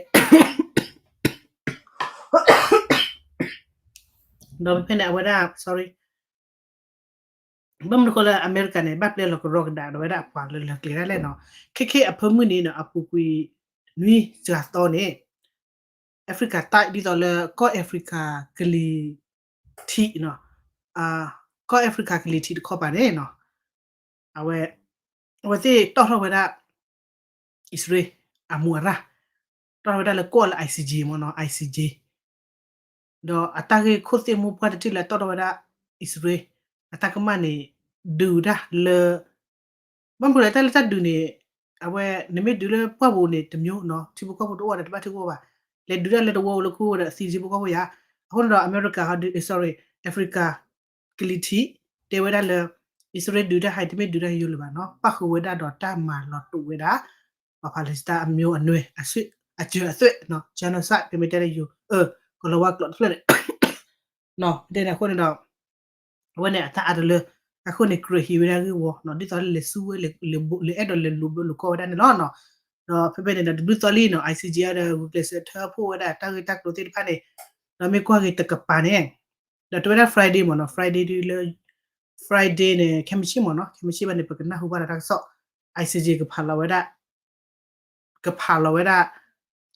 ဒီးဖဲဖဲန့ၣ် အဝဲဒၣ် sorry ဘၣ်မနုၤဃိလၢအမဲရကၤန့ၣ် ဘၣ်ပျဲလီၤကရီကဒါဒီးဝဲဒၣ်ပှၤလၢလၢကျဲဒၣ်လဲၣ်နီၤ ခဲခဲအဖၢမုၢ်န့ၣ်နီၤ အပူၤကွံာ်နွံစှၤသီန့ၣ် Africa တၢ်ဒ်သိးလၢကီၢ် Africa ကလံၤထံးနီၤ ကီၢ် Africa ကလံၤထံးတခီပၤန့ၣ်နီၤ အဝဲ အဝဲသ့ၣ်တီၣ်ထီၣ်ဝဲဒၣ် အံၣ်စရ့လး အမူအရၢ် တီၣ်ထီၣ်ဝဲဒၣ်လၢကီၢ်လၢ I C J မ့ၢ်နီၤ I C J ဒီးအတၢ်ဂ့ၢ်ခိၣ်သ့ၣ်မူပှၢ်တထံၣ်လၢတီၣ်ထီၣ်ဝဲဒၣ် အံၣ်စရ့လး အတၢ်ကမၣ်န့ၣ် ဒုးတၢ်လၢ ဘၣ်မနုၤလဲၣ် တၢ်လၢတၢ်ဒုးန့ၣ် အဝဲ နမ့ၢ်ဒုးလၢပှၢ်ပူၤန့ၣ် တမျိုးနီၤ ထံဖိကီၢ်ဖိတအိၣ်ဒီးတဘၣ်ထံၣ်ကအိၣ်ဘၣ် လဲၤဒုးတၢ်လၢတဝီပူၤလၢခူဝဲဒီးသံထံဖိကီၢ်ဖိယါ အဃိန့ၣ်ဒီး အမဲရကၤဟီဒုး sorry Africa ကလံၤထံး တဲဝဲဒၣ်လၢ အံၣ်စရ့လးဒုးတၢ်ဟဲတမ့ၢ်ဒုးတၢ်ယိယိလၢၤဘၣ်နီၤ ပၣ်ဃုာ်ဝဲဒၣ်ဒီးတၢ်မၤလီၤတိာ်ဝဲဒၣ် ပှၤ Palestine အမျိုးအနွယ် အစၢအသွဲၣ် genocide ပမ့ၢ်တဲလၢယိၤ ကီၤလၤဝါကျိာ်တဖျၢၣ်န့ၣ် တဲန့ၣ်အဃိန့ၣ်ဒီး အဝဲန့ၣ်အတၢ်အါတလၢ အဃိန့ၣ် ကြၢးဟံးဝဲဒၣ်ဂ့ၢ်ဝီနီၤ ဒ်သိးလၢလဲၤဆူဝဲ လဲၤအဲၣ်ဒိးလဲၤလိာ်ဘၢလိာ်ကီၢ်ဝဲဒၣ်န့ၣ်လီၤနီၤ ဒီးဖဲဖဲန့ၣ်ဒီး တဘျုးသီလံနီၤ I C J ဒီးဂုာ်ကျဲးစၢးထၢဖှိၣ်ဝဲဒၣ်တၢ်ဂ့ၢ်တၢ်ကျိၤသ့ၣ်တဖၣ်န့ၣ် ဒီးမ့ၢ်ကွၢ်က့ၤတကပၤန့ၣ် ဒီးတဲဝဲဒၣ် Friday မ့ၢ်နီၤ Friday ဒ်လၢ Friday န့ၣ် ခဲမုၢ်ဆ့ၣ်မ့ၢ်နီၤ ခဲမုၢ်ဆ့ၣ်ဘၣ်န့ၣ် ပကနၢ်ဟူဘၣ်ဒီးတၢ်ကစီၣ် I C J ကဖးလီၤဝဲဒၣ် ကဖးလီၤဝဲဒၣ်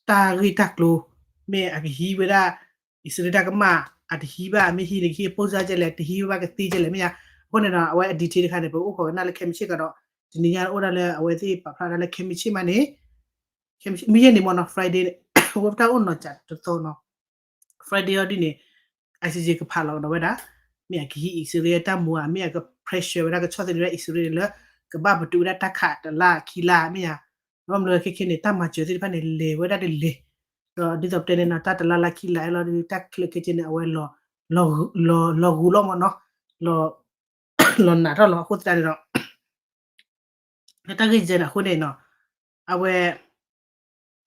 တၢ်ဂ့ၢ်တၢ်ကျိၤ မ့ၢ်အကဟံးဝဲဒၣ် အံၣ်စရ့လးတၢ်ကမၣ် အတဟံးဘၣ် မ့ၢ်ဟံးန့ၣ်ကဟံး ပိၢ်စၢ်ကဲလဲၣ် တဟံးဘၣ်ကသ့ကဲလဲၣ် မ့ၢ်ဧါ အဃိန့ၣ်ဒီး အဝဲအ detail တခါန့ၣ် ပကအိၣ်ခိးကနၣ်လၢခဲမုၢ်ဆ့ၣ်ကဒီး တနံၤညါအိၣ်ဒၣ်လၢအဝဲသ့ၣ်ပာ်ဖျါဒၣ်လၢခဲမုၢ်ဆ့ၣ်မးန့ၣ် ခဲမုၢ်ဆ့ၣ် မုၢ်ယဲၢ်န့ၣ်မ့ၢ်နီၤ Friday န့ၣ် ဝဲပတၢ်အိၣ်နီၢ်ကၠးတသီနီၤ Friday အီၤဒ်န့ၣ် I C J ကဖးလီၤကဒီးဝဲဒၣ် မ့ၢ်အကဟံးအံၣ်စရ့လးတၢ်မူဧါ မ့ၢ်အက pressure ဝဲဒၣ် ကဆီၣ်သနံးဝဲဒၣ်အံၣ်စရ့လးန့ၣ်လၢ ကဘၣ်ပတုာ်ဝဲဒၣ်တၢ်ခးတလါခံလါ မ့ၢ်ဧါ ဘၣ်မနုၤလဲၣ်ခဲခဲန့ၣ် တၢ်မၤစၢၤသ့ၣ်တဖၣ်န့ၣ် လဲၤဝဲဒၣ်တလဲၤ ဒီးဒ်သိးပတဲန့ၣ်နီၤ တၢ်တလါလါခံလါအဲၣ်လီၤဒီး တၢ်ချၢခဲကဲန့ၣ် အဝဲ လီၤဂူာ်လီၤမ့ၢ်နီၤ လီၤနးထီၣ်လီၤ အဃိသတးန့ၣ်ဒီး လၢတၢ်ဂ့ၢ်ယဲန့ၣ်အဃိန့ၣ်နီၤ အဝဲ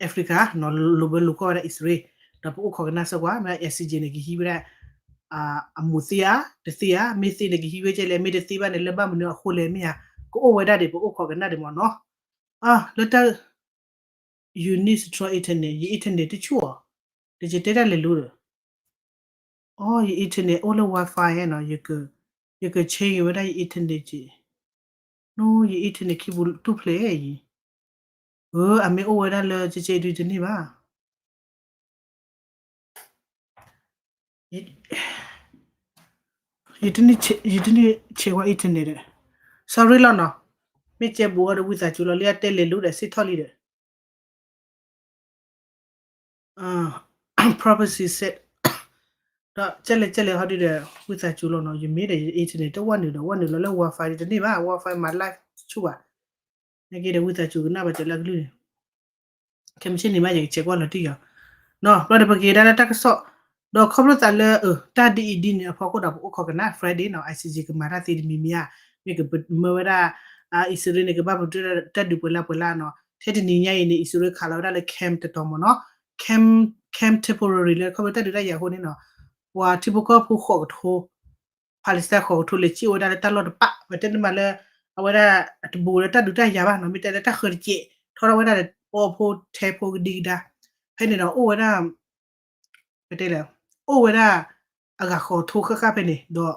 Africa နီၤ လိာ်ဘၢလိာ်ကွီၢ်ဝဲဒၣ်အံၣ်စရ့လး ဒီးပအိၣ်ခိးကနၣ်စ့ၢ်ကီး မ့ၢ် I C J န့ၣ် ကဟံးဝဲဒၣ် အမူးသ့ဧါ တသ့ဧါ မ့ၢ်သ့န့ၣ် ကဟံးဝဲကဲလဲၣ် မ့ၢ်တသ့ဘၣ်န့ၣ် လၢဘၣ်မနုၤအဃိလဲၣ် မ့ၢ်ဧါ ကအိၣ်ဝဲဒၣ်ဒံး ပအိၣ်ခိးကနၣ်ဒံးမ့ၢ်နီၤ အါ လၢတၢ် you need strong internet ယ internet တဆူၣ်အီၤ တယတဲတၢ်လဲၤလူဒီး အိ ယ internet အိၣ်လၢ Wi-Fi နီၤ ယက change ဝဲဒၣ်ယ internet က့ၤ ယ internet ခံပူၤတူၢ်ဖျဲးအံၤ, အမ့ၢ်အိၣ်ဝဲဒၣ်လၢကကဲအံၤဒုးတန့ၢ်ဘၣ်. ယတန့ၢ်ဆဲးဝဲ internet ဒီး sorry လီၤနီၤ, မ့ၢ်ကဲဘူးအီၤဒီးဝံသးစူၤလီၤ လၢအတဲလဲၤလူဒီးစ့ၢ်ထီၣ်လံဒီး prophecy said ဒီးကဲလဲၣ်ကဲလဲၣ်ဟီဒုဒီး ဝံသးစူၤလီၤနီၤ, ယမ့ၢ်ဒီး internet တဝဲနုာ်ဒီး ဝဲနုာ်လီၤလၢ wifi တန့ၢ်ဘၣ်, wifi မၤ live တဆူၣ်ဘၣ်, နက့ဒီးဝံသးစူၤကနၣ်ဘၣ်တဲလၢကလုၢ်န့ၣ် ခဲမုၢ်ဆ့ၣ်န့ၣ်မ့ၢ်ယကဆဲးကွၢ်လီၤတံၢ်ယီၤ, ဘျီဒီးပက့ၤဒၣ်လၢတၢ်ကစီၣ်, ဒီးခီဖျိသးလၢ တၢ်ဒ်အံၤဒ်န့ၣ်အဖီခိၣ်ဒီး ပအိၣ်ခိးကနၣ် Friday နီၤ ICJ ကမၤတၢ်သ့တမံၤမံၤဧါ, မ့ၢ်ကမၢဝဲဒၣ် အံၣ်စရ့လးန့ၣ် ကဘၣ်ပတုာ်တၢ်ဒုးပှဲၤလၢပှဲၤလၢနီၤ, ထဲတနံၤညါအံၤန့ၣ် အံၣ်စရ့လးခးလီၤဝဲဒၣ်လၢ camp တတီၤမ့ၢ်နီၤ, camp, camp temporary လၢခီဖျိတၢ်ဒုးတၢ်ယၤအဃိန့ၣ်နီၤ, ပှၤထံဖိကီၢ်ဖိဃိးကထိ Palestine ဃိးကထိလဲၤစံၣ်ဝဲဒၣ်လၢတၢ်လီၢ်တပၣ်, ပတဲန့ၣ်မးလၢ အဝဲဒၣ်အတဘူးလၢတၢ်ဒုးတၢ်ယၤဘၣ်နီၤ, မ့ၢ်တဲလၢတၢ်ဃၢၤတစဲး ထီထီၣ်ဝဲဒၣ်ဒီး ပီဖိထဲဖိကဒံကဒါ, ဖဲန့ၣ်ဒီးအိၣ်ဝဲဒၣ် ပတဲလဲၣ်, အိၣ်ဝဲဒၣ် အဂၤဃိးကထိဃၣ်ဃၣ်ဖဲန့ၣ်ဒီး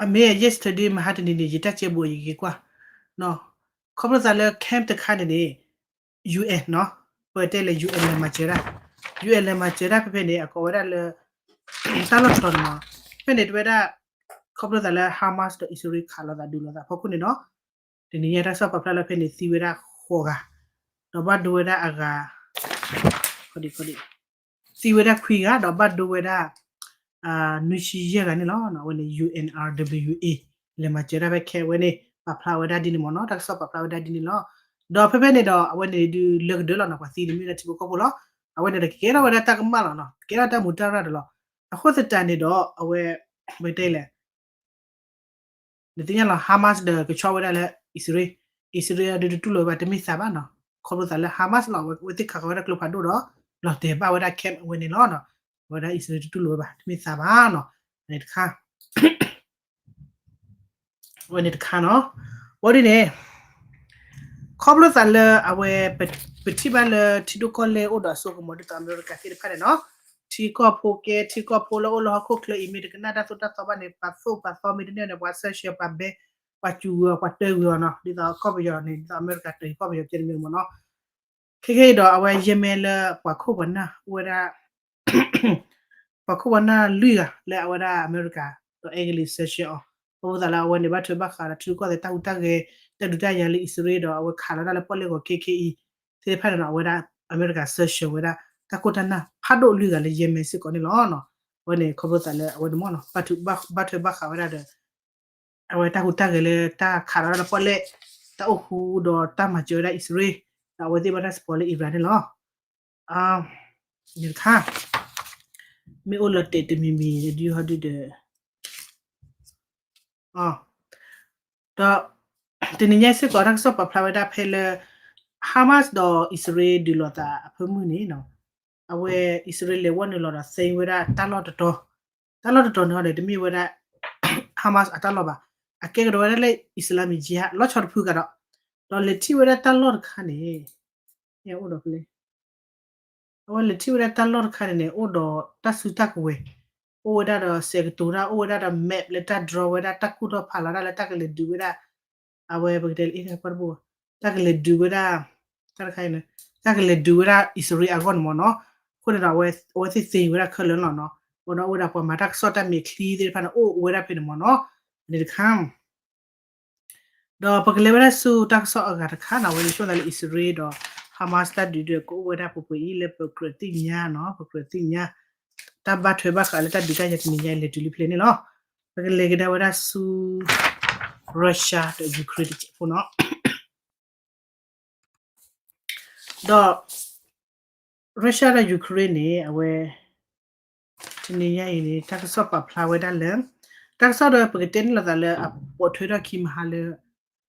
အမ့ၢ် yesterday မဟါတနံၤန့ၣ် ယတၢ်ကဲဘူးယက့ၤကွၢ်, ခီဖျိသးလၢ camp တခါန့ၣ်န့ၣ် UN နီၤ, ပတဲလၢ UN လဲၤမၤစၢၤဒၣ်, UN လဲၤမၤစၢၤဒၣ်ဖဲဖဲန့ၣ် အကိးဝဲဒၣ်လၢ တၢ်လီၢ်တတီၤန့ၣ်နီၤ, ဖဲန့ၣ်တဝဲဒၣ် ခီဖျိသးလၢ Hamas ဒီးအံၣ်စရ့လးခးလိာ်သးဒုးလိာ်သးဖီခိၣ်န့ၣ်နီၤ, တနံၤညါတၢ်ကစီၣ်ပာ်ဖျါလၢဖဲန့ၣ်သံဝဲဒၣ်ဃိးဂၤ, ဒီးဘၣ်ဒိဝဲဒၣ်အဂၤ သံဝဲဒၣ်ခွံဂၤ ဒီးဘၣ်ဒိဝဲဒၣ် နွံဆံယဲၢ်ဂၤန့ၣ်လီၤ. အဝဲန့ၣ် UNRWA လဲၤမၤစၢၤဒၣ်ဖဲ camp ဝဲန့ၣ် ပာ်ဖျါဝဲဒၣ်ဒ်န့ၣ်မ့ၢ်နီၤ, တၢ်ကစီၣ်ပာ်ဖျါဝဲဒၣ်ဒ်န့ၣ်လီၤ. ဒီးဖဲဖဲန့ၣ်ဒီး အဝဲန့ၣ်ဒုးလၢကဒၢလီၤနီၤ, ပှၤသံတမ့ၢ်ဒၣ်ထံဖိကီၢ်ဖိလီၤ. အဝဲန့ၣ်ဒီးကကဲထီၣ်ဝဲဒၣ်တၢ်ကမၣ်လီၤနီၤ, ကကဲထီၣ်တၢ်မူတၢ်ရၢ်ဒီးလီၤ. အဃိသတးန့ၣ်ဒီး အဝဲ ပတဲလဲၣ် နသ့ၣ်ညါလီၤ Hamas ဒီးကဆီဝဲဒၣ်လၢအံၣ်စရ့လး, အံၣ်စရ့လးဒုးတတူၢ်လိာ်ဝဲဘၣ်တမ့ၢ်သးဘၣ်နီၤ, ခီဖျိသးလၢ Hamas လီၤ အဝဲသ့ၣ်ခးဃီၤဝဲဒၣ်ကျိဖးဒိၣ်ဒီး လီၤတဲာ်ဘၣ်ဝဲဒၣ် camp အဝဲန့ၣ်လီၤ. အဝဲဒၣ်အံၣ်စရ့လးတတူၢ်လိာ်ဝဲဘၣ်တမ့ၢ်သးဘၣ်နီၤ, အဝဲန့ၣ်တခါ အဝဲန့ၣ်တခါနီၤ, ဝဲဒ်န့ၣ် ခီဖျိသးလၢအဝဲ ပထံၣ်ဘၣ်လၢထံဒိၣ်ကီၢ်လဲၢ်အိၣ်ဒီးအစိကမီၤဒ်သိးအမဲရကၤသ့ၣ်တဖၣ်န့ၣ်နီၤ, ထံကီၢ်ဖိကဲ ထံကီၢ်ဖိလၢအိၣ်လၢဟီၣ်ခိၣ်ချၢအံၤ မ့ၢ်တကနၣ်တၢ်သိၣ်တၢ်သီဘၣ်န့ၣ် ပှၤသိၣ်ပှၤသီမ့ၢ်တန့ၢ်န့ၣ် ပှၤ sanction ပှၤ ban ပှၤစူးဂ့ၤအီၤ ပှၤတၢဂ့ၤအီၤနီၤ, ဒ်သိးကီၢ်ပယီၤန့ၣ် ဒ်သိးအမဲရကၤတၢ်ကီၢ်ပယီၤကဲတမံၤမ့ၢ်နီၤ, ခဲကဲအံၤဒီး အဝဲယဲၢ်မ့ၢ်လၢပှၤခိၣ်ပှၤနၢ်အိၣ်ဝဲဒၣ် ပှၤခိၣ်ပှၤနၢ်လွံၢ်ဂၤလၢအဝဲဒၣ်အမဲရကၤ ဒီးအဲကလံး sanction အီၤ, အဃိသတးလၢအဝဲန့ၣ် ဘၣ်ထွဲဘၣ်ဃးဒီးထံရူၢ်ကီၢ်သဲးတၢ်ဟူးတၢ်ဂဲၤ တၢ်ဒုးတၢ်ယၤလၢအံၣ်စရ့လးဒီး အဝဲခးလီၤဒၣ်လၢပီၣ်လဲၣ်ဂီၤခဲခဲအံၤ သ့ၣ်တဖၣ်န့ၣ်ဒီး အဝဲဒၣ်အမဲရကၤ sanction ဝဲဒၣ် တၢ်ခိၣ်တၢ်နၢ်ဖးဒိၣ်လွံၢ်ဂၤလၢယဲၢ်မ့ၢ်စ့ၢ်ကီးန့ၣ်လီၤ. အဝဲန့ၣ်ခီဖျိသးလၢအဝဲန့ၣ်မ့ၢ်နီၤ ဘၣ်ထွဲဘၣ်ဃးဝဲဒၣ်ဒီး အဝဲတၢ်ဟူးတၢ်ဂဲၤလၢတၢ်ခးလီၤဒၣ်လၢပီၣ်လဲၣ် တၢ်အိၣ်ဃူဒီးတၢ်မၤစၢၤဝဲဒၣ်အံၣ်စရ့လး ဒီးအဝဲသ့ၣ်ဘၣ်တၢ် support လၢ Iran န့ၣ်လီၤ. န့ၣ်တခါ မ့ၢ်အိၣ်လီၤတဲာ်တမံၤမံၤဒုဟီဒုဒီး ဒီး တနံၤညါစ့ၢ်ကီး တၢ်ကစီၣ်ပာ်ဖျါဝဲဒၣ်ဖဲလၢ Hamas ဒီးအံၣ်စရ့လးဒုးလိာ်သးအဖၢမုၢ်န့ၣ်နီၤ, အဝဲအံၣ်စရ့လးလဲၤဝဲနုာ်လီၤဒီးသ့ဝဲဒၣ်တၢ်လီၢ်တတီၤ, တၢ်လီၢ်တတီၤန့ၣ်ဒီး တမ့ၢ်ဝဲဒၣ် Hamas အတၢ်လီၢ်ဘၣ်, အကဲကဒီးဝဲဒၣ်လၢ Islamic Jihad လီၤဆီတဖုကဒီး, ဒီးလဲၤထံၣ်ဝဲဒၣ်တၢ်လီၢ်တခါန့ၣ် အိၣ်ဒီးဖဲလဲၣ် အဝဲလဲၤထံၣ်ဝဲဒၣ်တၢ်လီၢ်တခါန့ၣ်န့ၣ် အိၣ်ဒီးတၢ်စုတၢ်ကဝဲၤ, အိၣ်ဝဲဒၣ်ဒီးစဲးကတိၤတၢ် အိၣ်ဝဲဒၣ်ဒီး map လၢတၢ် draw ဝဲဒၣ် တၢ်ကူၣ်ထီၣ်ဖးလီၤဒၣ်လၢတၢ်ကလဲၤဒုးဝဲဒၣ်, အဝဲပကတဲလၢ တၢ်ကလဲၤဒုးဝဲဒၣ် တၢ်တခါအံၤန့ၣ် တၢ်ကလဲၤဒုးဝဲဒၣ်အံၣ်စရ့လးအဂီၢ်န့ၣ်မ့ၢ်နီၤ, အဃိန့ၣ်ဒီး အဝဲသ့ၣ်သ့ဝဲဒၣ်ခဲလၢာ်လီၤနီၤ, ဒီးအိၣ်ဝဲဒၣ်ပှၤမၤတၢ်ကစီၣ်တၢ်မဲာ်ချံသ့ၣ်တဖၣ်န့ၣ် အိၣ်ဝဲဒၣ်ဖဲန့ၣ်မ့ၢ်နီၤ, န့ၣ်တခါ ဒီးပကလဲၤဝဲဒၣ်ဆူတၢ်ကစီၣ်အဂၤတခါန့ၣ် အဝဲန့ၣ်ဆိသးလၢအံၣ်စရ့လးဒီး Hamas တၢ်ဒုးဒုးကအိၣ်ဝဲဒၣ်ပှဲၤပှဲၤအံၤ လၢပကြၢးသ့ၣ်ညါနီၤ, ပကြၢးသ့ၣ်ညါ တၢ်ဘၣ်ထွဲဘၣ်ဃးလၢတၢ်ဒုးတၢ်ယၤတနံၤညါအံၤ လဲၤတုၤလံဖဲန့ၣ်လီၤ. ပကလဲၤကဒါဝဲဒၣ်ဆူ Russia ဒီး Ukraine တစဲးဖိနီၤ. ဒီး Russia ဒီး Ukraine န့ၣ် အဝဲ တနံၤညါအံၤန့ၣ် တၢ်ကစီၣ်ပာ်ဖျါဝဲဒၣ်လၢ တၢ်ကစီၣ်ဒီးပကတဲန့ၣ်လိာ်သးလၢအပိာ်ထွဲထီၣ်ခံမဟါလၢ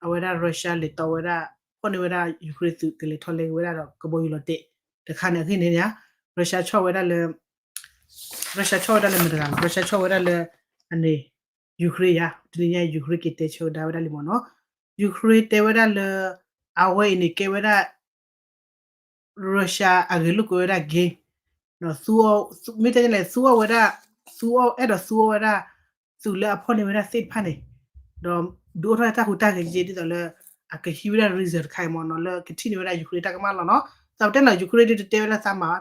အဝဲဒၣ် Russia လဲၤတီဝဲဒၣ် ဖီၣ်န့ၢ်ဝဲဒၣ် Ukraine သုးကလဲၤထီၣ်လဲက့ၤဝဲဒၣ်ဒီးကဘီယူၤလီၤတဲာ် တခါန့ၣ်အဂ့ၢ်န့ၣ် Russia ဆီၣ်ဝဲဒၣ်လၢ Russia ဆီၣ်ဝဲဒၣ်လၢမတၤတဂၤလဲၣ် Russia ဆီၣ်ဝဲဒၣ်လၢ အန့ၣ် Ukraine ယါ တနံၤညါ Ukraine က့ၤတဲဆၢကဒါဝဲဒၣ်လံမ့ၢ်နီၤ. Ukraine တဲဝဲဒၣ်လၢ အဝဲအံၤန့ၣ်ကဲဝဲဒၣ် Russia အဂ့ၤလိာ်ကွဲဝဲဒၣ် game မ့ၢ်တဲလဲၣ် သူအီၣ်ဝဲဒၣ် သူအီၣ်အဲၣ်ဒိးသူအီၣ်ဝဲဒၣ် သုးလၢအဖီၣ်န့ၢ်ဝဲဒၣ်သ့ၣ်တဖၣ်န့ၣ် ဒီးဒုးအိၣ်ထီၣ်တၢ်ဟူးတၢ်ဂဲၤက့ ဒ်သိးလၢ အကဟံးဝဲဒၣ် reason တခါအံၤမ့ၢ်နီၤ လၢကထံၣ်န့ၢ်ဝဲဒၣ် Ukraine တၢ်ကမၣ်လီၤနီၤ. သးပတဲနီၤ Ukraine ဒ်တတဲဝဲဒၣ်သးမၤ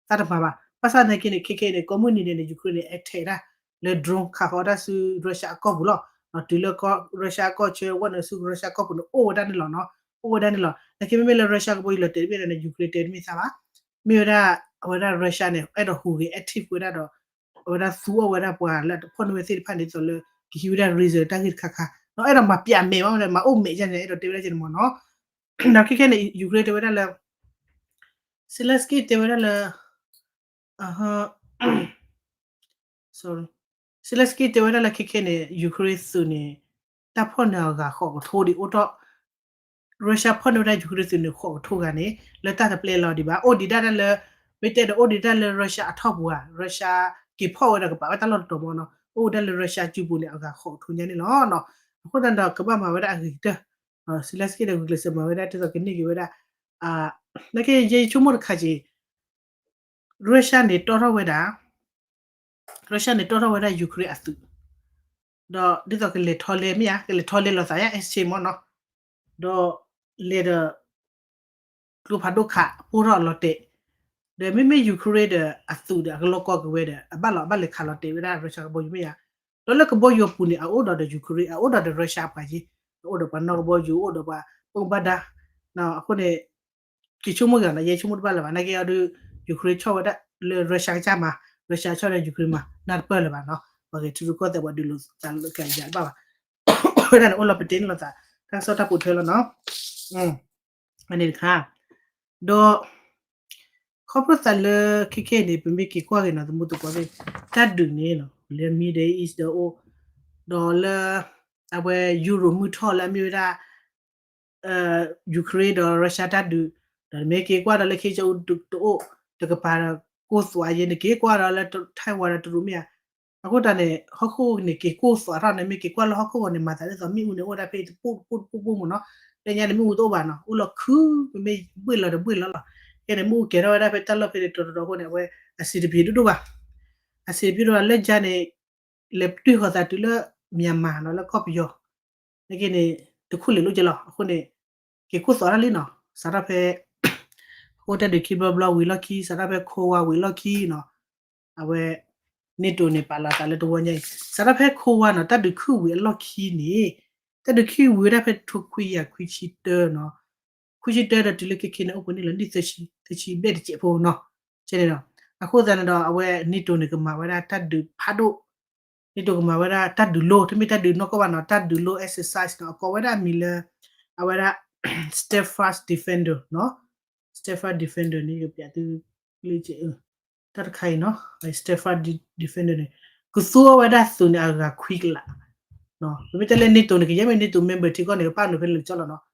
သးတမၤဘၣ်. ဘၣ်ဆၣ်သနာ်က့န့ၣ် ခဲခဲအံၤန့ၣ် ကိးမုၢ်နံၤဒဲးန့ၣ် Ukraine န့ၣ် attack ဒၣ်လၢ drone ခးဃီၤတၢ်ဆူ Russia အကီၢ်ပူၤလီၤ. တုၤလၢ Russia အကီၢ်ဆၢ ဝဲန့ၣ်ဆူ Russia အကီၢ်ပူၤန့ၣ် အိၣ်ဝဲဒၣ်န့ၣ်လီၤနီၤ. အိၣ်ဝဲဒၣ်န့ၣ်လီၤ. နာ်က့မ့မ့ၢ်လၢ Russia ကဘီယူၤလီၤတဲာ်တဘ့ၣ်န့ၣ် Ukraine တဲတမ့ၢ်သးဘၣ်. မ့ၢ်ဝဲဒၣ် အဝဲဒၣ် Russia န့ၣ် အဲၣ်ဒိးဟူးဂဲၤ active ဝဲဒၣ်ဒီး အဝဲဒၣ်သူအီၣ်ဝဲဒၣ်ပှၤလၢတဖီၣ်န့ၢ်ဝဲသ့ၣ်တဖၣ်န့ၣ် ဒ်သိးလၢ ကဟံးဝဲဒၣ် reason တၢ်ဂ့ၢ်တခါခါ ဒီးအဲၣ်ဒိးမၤပျးမဲာ်ဘၣ်ဝဲဒၣ် မၤအိၣ်မဲာ်ဒ်န့ၣ် အဲၣ်ဒိးတဲဝဲဒၣ်ကဲန့ၣ်မ့ၢ်နီၤ. ဒီးခဲခဲန့ၣ် Ukraine တဲဝဲဒၣ်လၢ Zelensky တဲဝဲဒၣ်လၢ Zelensky တဲဝဲဒၣ်လၢခဲခဲန့ၣ် Ukraine သုးန့ၣ် တၢ်ဖီၣ်န့ၢ်အဂၤဃိးကထိဒံးအိၣ်ထီၣ် Russia ဖီၣ်န့ၢ်ဝဲဒၣ် Ukraine သုးန့ၣ် ဃိးကထိဂၤန့ၣ် လၢတၢ်တပျဲလီၤဒံးဘၣ် အိၣ်ဒံးဒၣ်လၢ မ့ၢ်တဲဒီးအိၣ်ဒံးဒၣ်လၢ Russia အထီၣ်ပူၤဧါ Russia က့ၤဖီၣ်ဝဲဒီးကပာ်ဝဲတၢ်လီၢ်တတီၤမ့ၢ်နီၤ အိၣ်ဝဲဒၣ်လၢ Russia စုပူၤန့ၣ် အဂၤဃိးကထိညါန့ၣ်လီၤ. အဃိသတးဒီးကဘၣ်မၤဝဲဒၣ်အဂ့ၤကတၢၢ် Zelensky ဒီးဂုာ်ကျဲးစၢးမၤဝဲဒၣ်ဒ်သိးကန့ၢ်က့ၤဝဲဒၣ် နာ်က့ယဲယဆိကမိၣ်တခါက့ Russia န့ၣ်တီထီၣ်ဝဲဒၣ် Russia န့ၣ်တီထီၣ်ဝဲဒၣ် Ukraine အသုး ဒီးဒ်သိးကလဲၤထီလဲမ့ၢ်ဧါ ကလဲၤထီလဲလိာ်သးယါ exchange မ့ၢ်နီၤ ဒီးလဲၤဒီး ကျိဖးဒိၣ်ခး ပိၢ်ထီၣ်အလီၤတဲာ် ဒီးမ့မ့ၢ် Ukraine ဒီးအသုးဒီးအကလီကီက့ၤဝဲဒီး အဘၣ်လီၤ အဘၣ်လဲၤခးလီၤတဲာ်ဝဲဒၣ် Russia ကဘီယူၤမ့ၢ်ဧါ ဒီးလၢကဘီယူၤအပူၤန့ၣ် အအိၣ်ဒီးဒီး Ukraine အအိၣ်ဒီးဒီး Russia အပှၤက့ အအိၣ်ဒီးပှၤနီၢ်ကဘီယူၤ အိၣ်ဒီးပှၤပိၢ်ဘၣ်ဒါ အဃိန့ၣ် က့ၤဆိကမိၣ်ဂ့ၤလီၤ ယဲဆိကမိၣ်တဘၣ်လၢၤဘၣ် နာ်က့အီၤဒုး Ukraine ဆီၣ်ဝဲဒၣ်လၢ Russia ကစၢ်မၤ Russia ဆီၣ်ဒီး Ukraine မၤ နၢ်တပၢၢ်လၢၤဘၣ်နီၤ ပှၤဂဲၤထံရူၢ်ကီၢ်သဲးပှၤဒုးလိာ်သးလၢကယၤတဘၣ်ဘၣ် ဝဲဒၣ်န့ၣ် အိၣ်လီၤပတ့ၢ်န့ၣ်လိာ်သး တၢ်ကစီၣ်တၢ်ပိာ်ထွဲလီၤနီၤ အန့ၣ်တခါ ဒီး ခီဖျိသးလၢခဲခဲအံၤန့ၣ် ပမ့ၢ်က့ၤကွၢ်က့ၤနီၤ သမူသကိးသ့ၣ် တၢ်ဒုးန့ၣ်နီၤ လၢ Middle East ဒီးအိၣ် ဒီးလၢ အဝဲ Europe မုၢ်ထီၣ်လၢအမ့ၢ်ဝဲဒၣ် Ukraine ဒီး Russia တၢ်ဒုး ဒီးမ့ၢ်က့ၤကွၢ်ဒီးလၢ ခ့ကၠီအူတအိၣ် တကပၤဒီး ကိၢ်သွးယဲ နက့ၤကွၢ်ဒီးလၢ Taiwan ဒီးတရူးမ့ၢ်ဧါ အဃိတၢ်န့ၣ် ဟီၣ်ခိၣ်န့ၣ်က့ၤကိၢ်သွးထီၣ်န့ၣ် မ့ၢ်က့ၤကွၢ်လၢဟီၣ်ခိၣ်ဂီၤန့ၣ် မၤသးဒ်သိးမ့ၣ်အူန့ၣ် အိၣ်ဝဲဒၣ်ဖဲတပူၤတပူၤတပူၤတပူၤမ့ၢ်နီၤ လၢညါန့ၣ် မ့ၣ်အူတအိၣ်ဘၣ်နီၤ အိၣ်လီၤခု မ့မ့ၢ်ဘှ့ၣ်လီၤဒီးဘှ့ၣ်လီၤလီၤ ခဲန့ၣ် မ့ၣ်အူကဲၤထီၣ်ဝဲဒၣ်ဖဲတၢ်လီၢ်ဖဲန့ၣ် တီတီတီအဃိန့ၣ် အဝဲ အဆံးတပျံၤဒိၣ်ဒိၣ်ဘၣ် အဆံးတပျံၤဒိၣ်ဘၣ် လၢညါန့ၣ် လဲၤပတုာ်ဃီၤသးတုၤလၢ Myanmar နီၤ လၢကီၢ်ပယီၤ နာ်က့န့ၣ် တခူၣ်လ့ၤလိၣ်ကဲလီၤ အဃိန့ၣ် က့ၤကိၢ်သွးထီၣ်လံနီၤ စးထီၣ်ဖဲ အဃိတၢ်ဒုးခံဘျီဘျီဝံၤလီၢ်ခံ စးထီၣ်ဖဲ Cold War ဝံၤလီၢ်ခံနီၤ အဝဲ NATO န့ၣ် ပာ်လီၤသးလၢတဝီညါအံၤ စးထီၣ်ဖဲ Cold War နီၤ တၢ်ဒုးခုၣ်ဝံၤအလီၢ်ခံန့ၣ် တၢ်ဒုးခုၣ်ဝံၤဝဲဒၣ်ဖဲထိခွံကယၤခွံဆံတၢနီၤ ခွံဆံတၢဒီးတုၤလၢခဲခဲန့ၣ် အိၣ်ပှဲၤန့ၣ်လီၤ နံၣ်သၢဆံ သၢဆံဘျဲၣ်တစဲးဖိနီၤ ကဲန့ၣ်ဒီး အဃိသတးန့ၣ်ဒီး အဝဲ NATO န့ၣ် ကမၤဝဲဒၣ်တၢ်ဒုးဖးဒိၣ် NATO ကမၤဝဲဒၣ်တၢ်ဒုးလိ တမ့ၢ်တၢ်ဒုးနီၢ်ကီၢ်ဘၣ်နီၤ တၢ်ဒုးလိ exercise နီၤ အကိးဝဲဒၣ်အမံၤလၢ အဝဲဒၣ် Steadfast Defender နီၤ Steadfast Defender န့ၣ် ယပျးသု တၢ်တခါအံၤနီၤ Steadfast Defender န့ၣ် ကသူအီၤဝဲဒၣ်သုးန့ၣ် အဂၤခွံကလး ပမ့ၢ်တဲလၢ NATO န့ၣ် ကယဲၢ်မ့ၢ် NATO member ထံကီၢ်န့ၣ် ကပာ်နုာ်ဖဲလၢကၠီလီၤနီၤ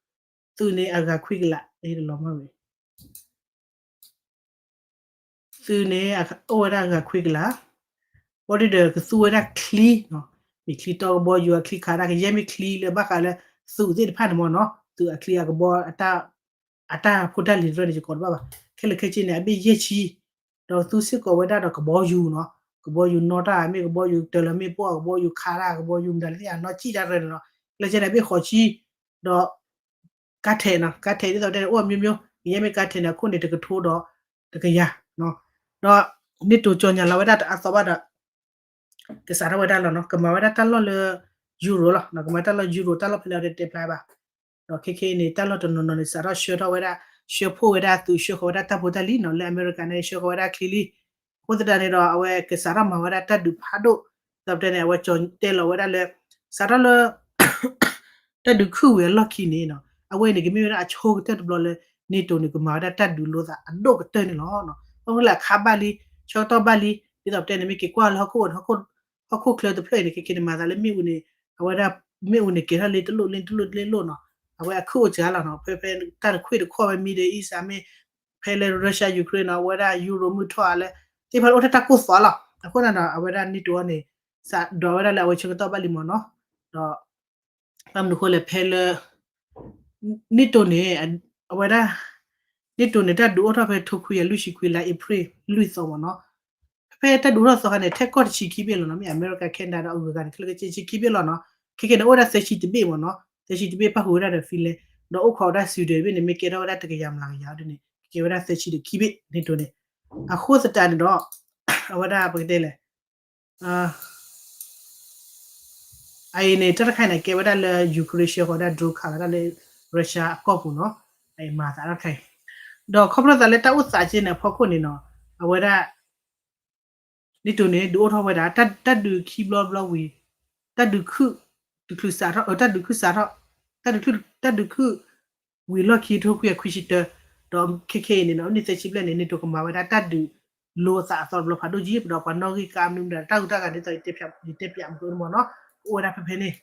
သုးန့ၣ်အဂၤခွံကလး တလီၤမၢ်ဝဲ သုးန့ၣ် အိၣ်ဝဲဒၣ်အဂၤခွံကလး ဘၣ်ဒီး ကသူဝဲဒၣ်ချံ မ့ၢ်ချံတီကဘီယူၤ အချံခးဒၣ် ကယဲၢ်မ့ၢ်ချံလၢဘၣ်ဃးလၢ သုးသ့ၣ်တဖၣ်န့ၣ်မ့ၢ်နီၤ သုးအချံအကဘီ အတၢ်ဖိတၢ်လံၤတဖၣ်န့ၣ် ယကိးတဘၣ်ဘၣ် ခဲလၢာ်ခဲဆ့န့ၣ် အဘ့ၣ်ယဲၢ်ဆံ ဒီးသူစ့ၢ်ကီးဝဲဒၣ်ဒီးကဘီယူၤနီၤ ကဘီယူၤနီၣ်တၢ်မ့ၢ် ကဘီယူၤတၢ်လၢမ့ၣ်ပိၢ် ကဘီယူၤခးတၢ် ကဘီယူၤမတၤလၢသ့ၣ်ညါနီၤ စံၣ်တၢ်ရဲၣ်န့ၣ်နီၤ ခဲလၢာ်ခဲဆ့န့ၣ် အဘ့ၣ်ဃိးဆံ ဒီး ကါထဲးနီၤ ကါထဲးဒ်သိးတဲန့ၣ် အိၣ်အမျိုးမျိုး ကယဲၢ်မ့ၢ်ကါထဲးန့ၣ် အခိၣ်န့ၣ် တကထိဒီး တကယၤ ဒီး NATO ကၠီညါလီၤဝဲဒၣ်တအါသီဘၣ်ဒီး ကစးထီၣ်ဝဲဒၣ်လီၤနီၤ ကမၤဝဲဒၣ်တၢ်လီၢ်လၢ Europe လီၤ ကမၤတၢ်လီၢ် Europe တၢ်လီၢ်ဖဲလဲၣ်အီၤတဲတဲဖျါဘၣ် ဒီးခဲခဲအံၤန့ၣ် တၢ်လီၢ်တနီၤနီၤန့ၣ် စးထီၣ်ဆှၢထီၣ်ဝဲဒၣ် ဆှၢဖှိၣ်ဝဲဒၣ်သုး ဆှၢဃီၤဝဲဒၣ်တၢ်ဖိတၢ်လံၤနီၤ လၢအမဲရကၤန့ၣ် ဆှၢဃီၤဝဲဒၣ်ချံလံ အဃိသတးန့ၣ်ဒီး အဝဲကစးထီၣ်မၤဝဲဒၣ်တၢ်ဒုးဖးဒိၣ် ဒီးပတဲန့ၣ် အဝဲကၠီတဲလီၤဝဲဒၣ်လၢ စးထီၣ်လၢ တၢ်ဒုးခုၣ်ဝံၤအလီၢ်ခံန့ၣ်နီၤ အဝဲန့ၣ်ကမ့ၢ်ဝဲဒၣ်အဆိကတၢၢ်တဘျီလၢ NATO န့ၣ် ကမၤဝဲဒၣ်တၢ်ဒုးလိသးအဒိၣ်ကတၢၢ်န့ၣ်လီၤ. ဘၣ်မနုၤလၢအခါဘၣ်လံ ဆၢကတီၢ်ဘၣ်လံ ဒ်သိးပတဲန့ၣ် မ့ၢ်က့ၤကွၢ်လၢဟီၣ်ခိၣ်န့ၣ် ဟီၣ်ခိၣ်ချၢတဖျၢၣ်အံၤန့ၣ် ခဲခဲန့ၣ် မၤသးလၢမ့ၣ်အူန့ၣ် အဝဲဒၣ် မ့ၣ်အူန့ၣ် ကဲၤထီၣ်လ့တလိၣ်လ့တလိၣ်လ့လိၣ်နီၤ အဝဲအခုၣ်အိၣ်စှၤလီၤနီၤ ဖဲဖဲတၢ်တခွံၣ်တခီၣ်ဖဲ Middle East မ့ၢ် ဖဲလၢ Russia Ukraine နီၤ အဝဲဒၣ် Europe မုၢ်ထီၣ်အါလၢ သ့ၣ်တဖၣ်အိၣ်ထဲတၢ်ကိၢ်သွးလီၤ. အဃိန့ၣ်ဒီး အဝဲဒၣ် NATO န့ၣ် စးဒိးဝဲဒၣ်လၢအဝဲဆၢကတီၢ်ဘၣ်လံမ့ၢ်နီၤ ဒီး ဘၣ်မနုၤအဃိလဲၣ် ဖဲလၢ NATO န့ၣ် အဝဲဒၣ် NATO န့ၣ် တၢ်ဒုးအိၣ်ထီၣ်ဖဲထိခွံကယၤလွံၢ်ဆံခွံလါ April လွံၢ်သီမ့ၢ်နီၤ ဖဲတၢ်ဒုးအိၣ်ထီၣ်သီခါန့ၣ် ထဲကီၢ်တဆံခံဘ့ၣ်လီၤနီၤ, မ့ၢ်အမဲရကၤ Canada ဒီးအဂုၤအဂၤန့ၣ် ခဲလၢာ်ကဆံခံဘ့ၣ်လီၤနီၤ, ခဲခဲန့ၣ် အိၣ်ဝဲဒၣ်သၢဆံတဘ့ၣ်မ့ၢ်နီၤ, သၢဆံတဘ့ၣ် ပၣ်ဃုာ်ဝဲဒၣ်ဒီး Finland ဒီးအိၣ်ခိးဝဲဒၣ် Sweden ဘ့ၣ်န့ၣ် မ့ၢ်ကဲထီၣ်ဝဲဒၣ်တကယၤမျးကယၤဒ်န့ၣ် ကဲဝဲဒၣ်သၢဆံဒီးခံဘ့ၣ် NATO န့ၣ်, အဃိသတးန့ၣ်ဒီး အဝဲဒၣ်ပကတဲလဲၣ် အအံၤန့ၣ် တၢ်တခါအံၤန့ၣ် ကဲဝဲဒၣ်လၢ Ukraine ဆှၢဃီၤဒၣ် drone ခးလီၤဒၣ်လၢ Russia အကီၢ်ပူၤနီၤ, အအံၤမၤသးတၢ်တခါအံၤ, ဒီးခီဖျိသးလၢတၢ်အိၣ်သးက့န့ၣ် အဖီခိၣ်န့ၣ်နီၤ, အဝဲဒၣ် NATO န့ၣ် ဒုးအိၣ်ထီၣ်ဝဲဒၣ် တၢ်ဒုးခံဘျီဘျီဝံၤ, တၢ်ဒုးခုၣ် တချုးစးထီၣ် တၢ်ဒုးခုၣ်စးထီၣ်, တၢ်ဒုးခုၣ် တၢ်ဒုးခုၣ် ဝံၤလီၢ်ခံထိခွံခွံဆံတၢ, ဒီးခဲခဲအံၤန့ၣ်နီၤ နံၣ်သၢဆံဘျဲၣ်န့ၣ် NATO ကမၤဝဲဒၣ်တၢ်ဒုးလိအသးအသီတဘျီဖးဒိၣ်ကံ ဒီးပှၤနီၣ်ဂံၢ်ကါမနုၤမတၤ တၢ်ဂုၤတၢ်ဂၤဒ်သိး ယတဲပၠးမုၢ်ကမ့ၢ်နီၤ, ကအိၣ်ဝဲဒၣ်ဖဲဖဲန့ၣ်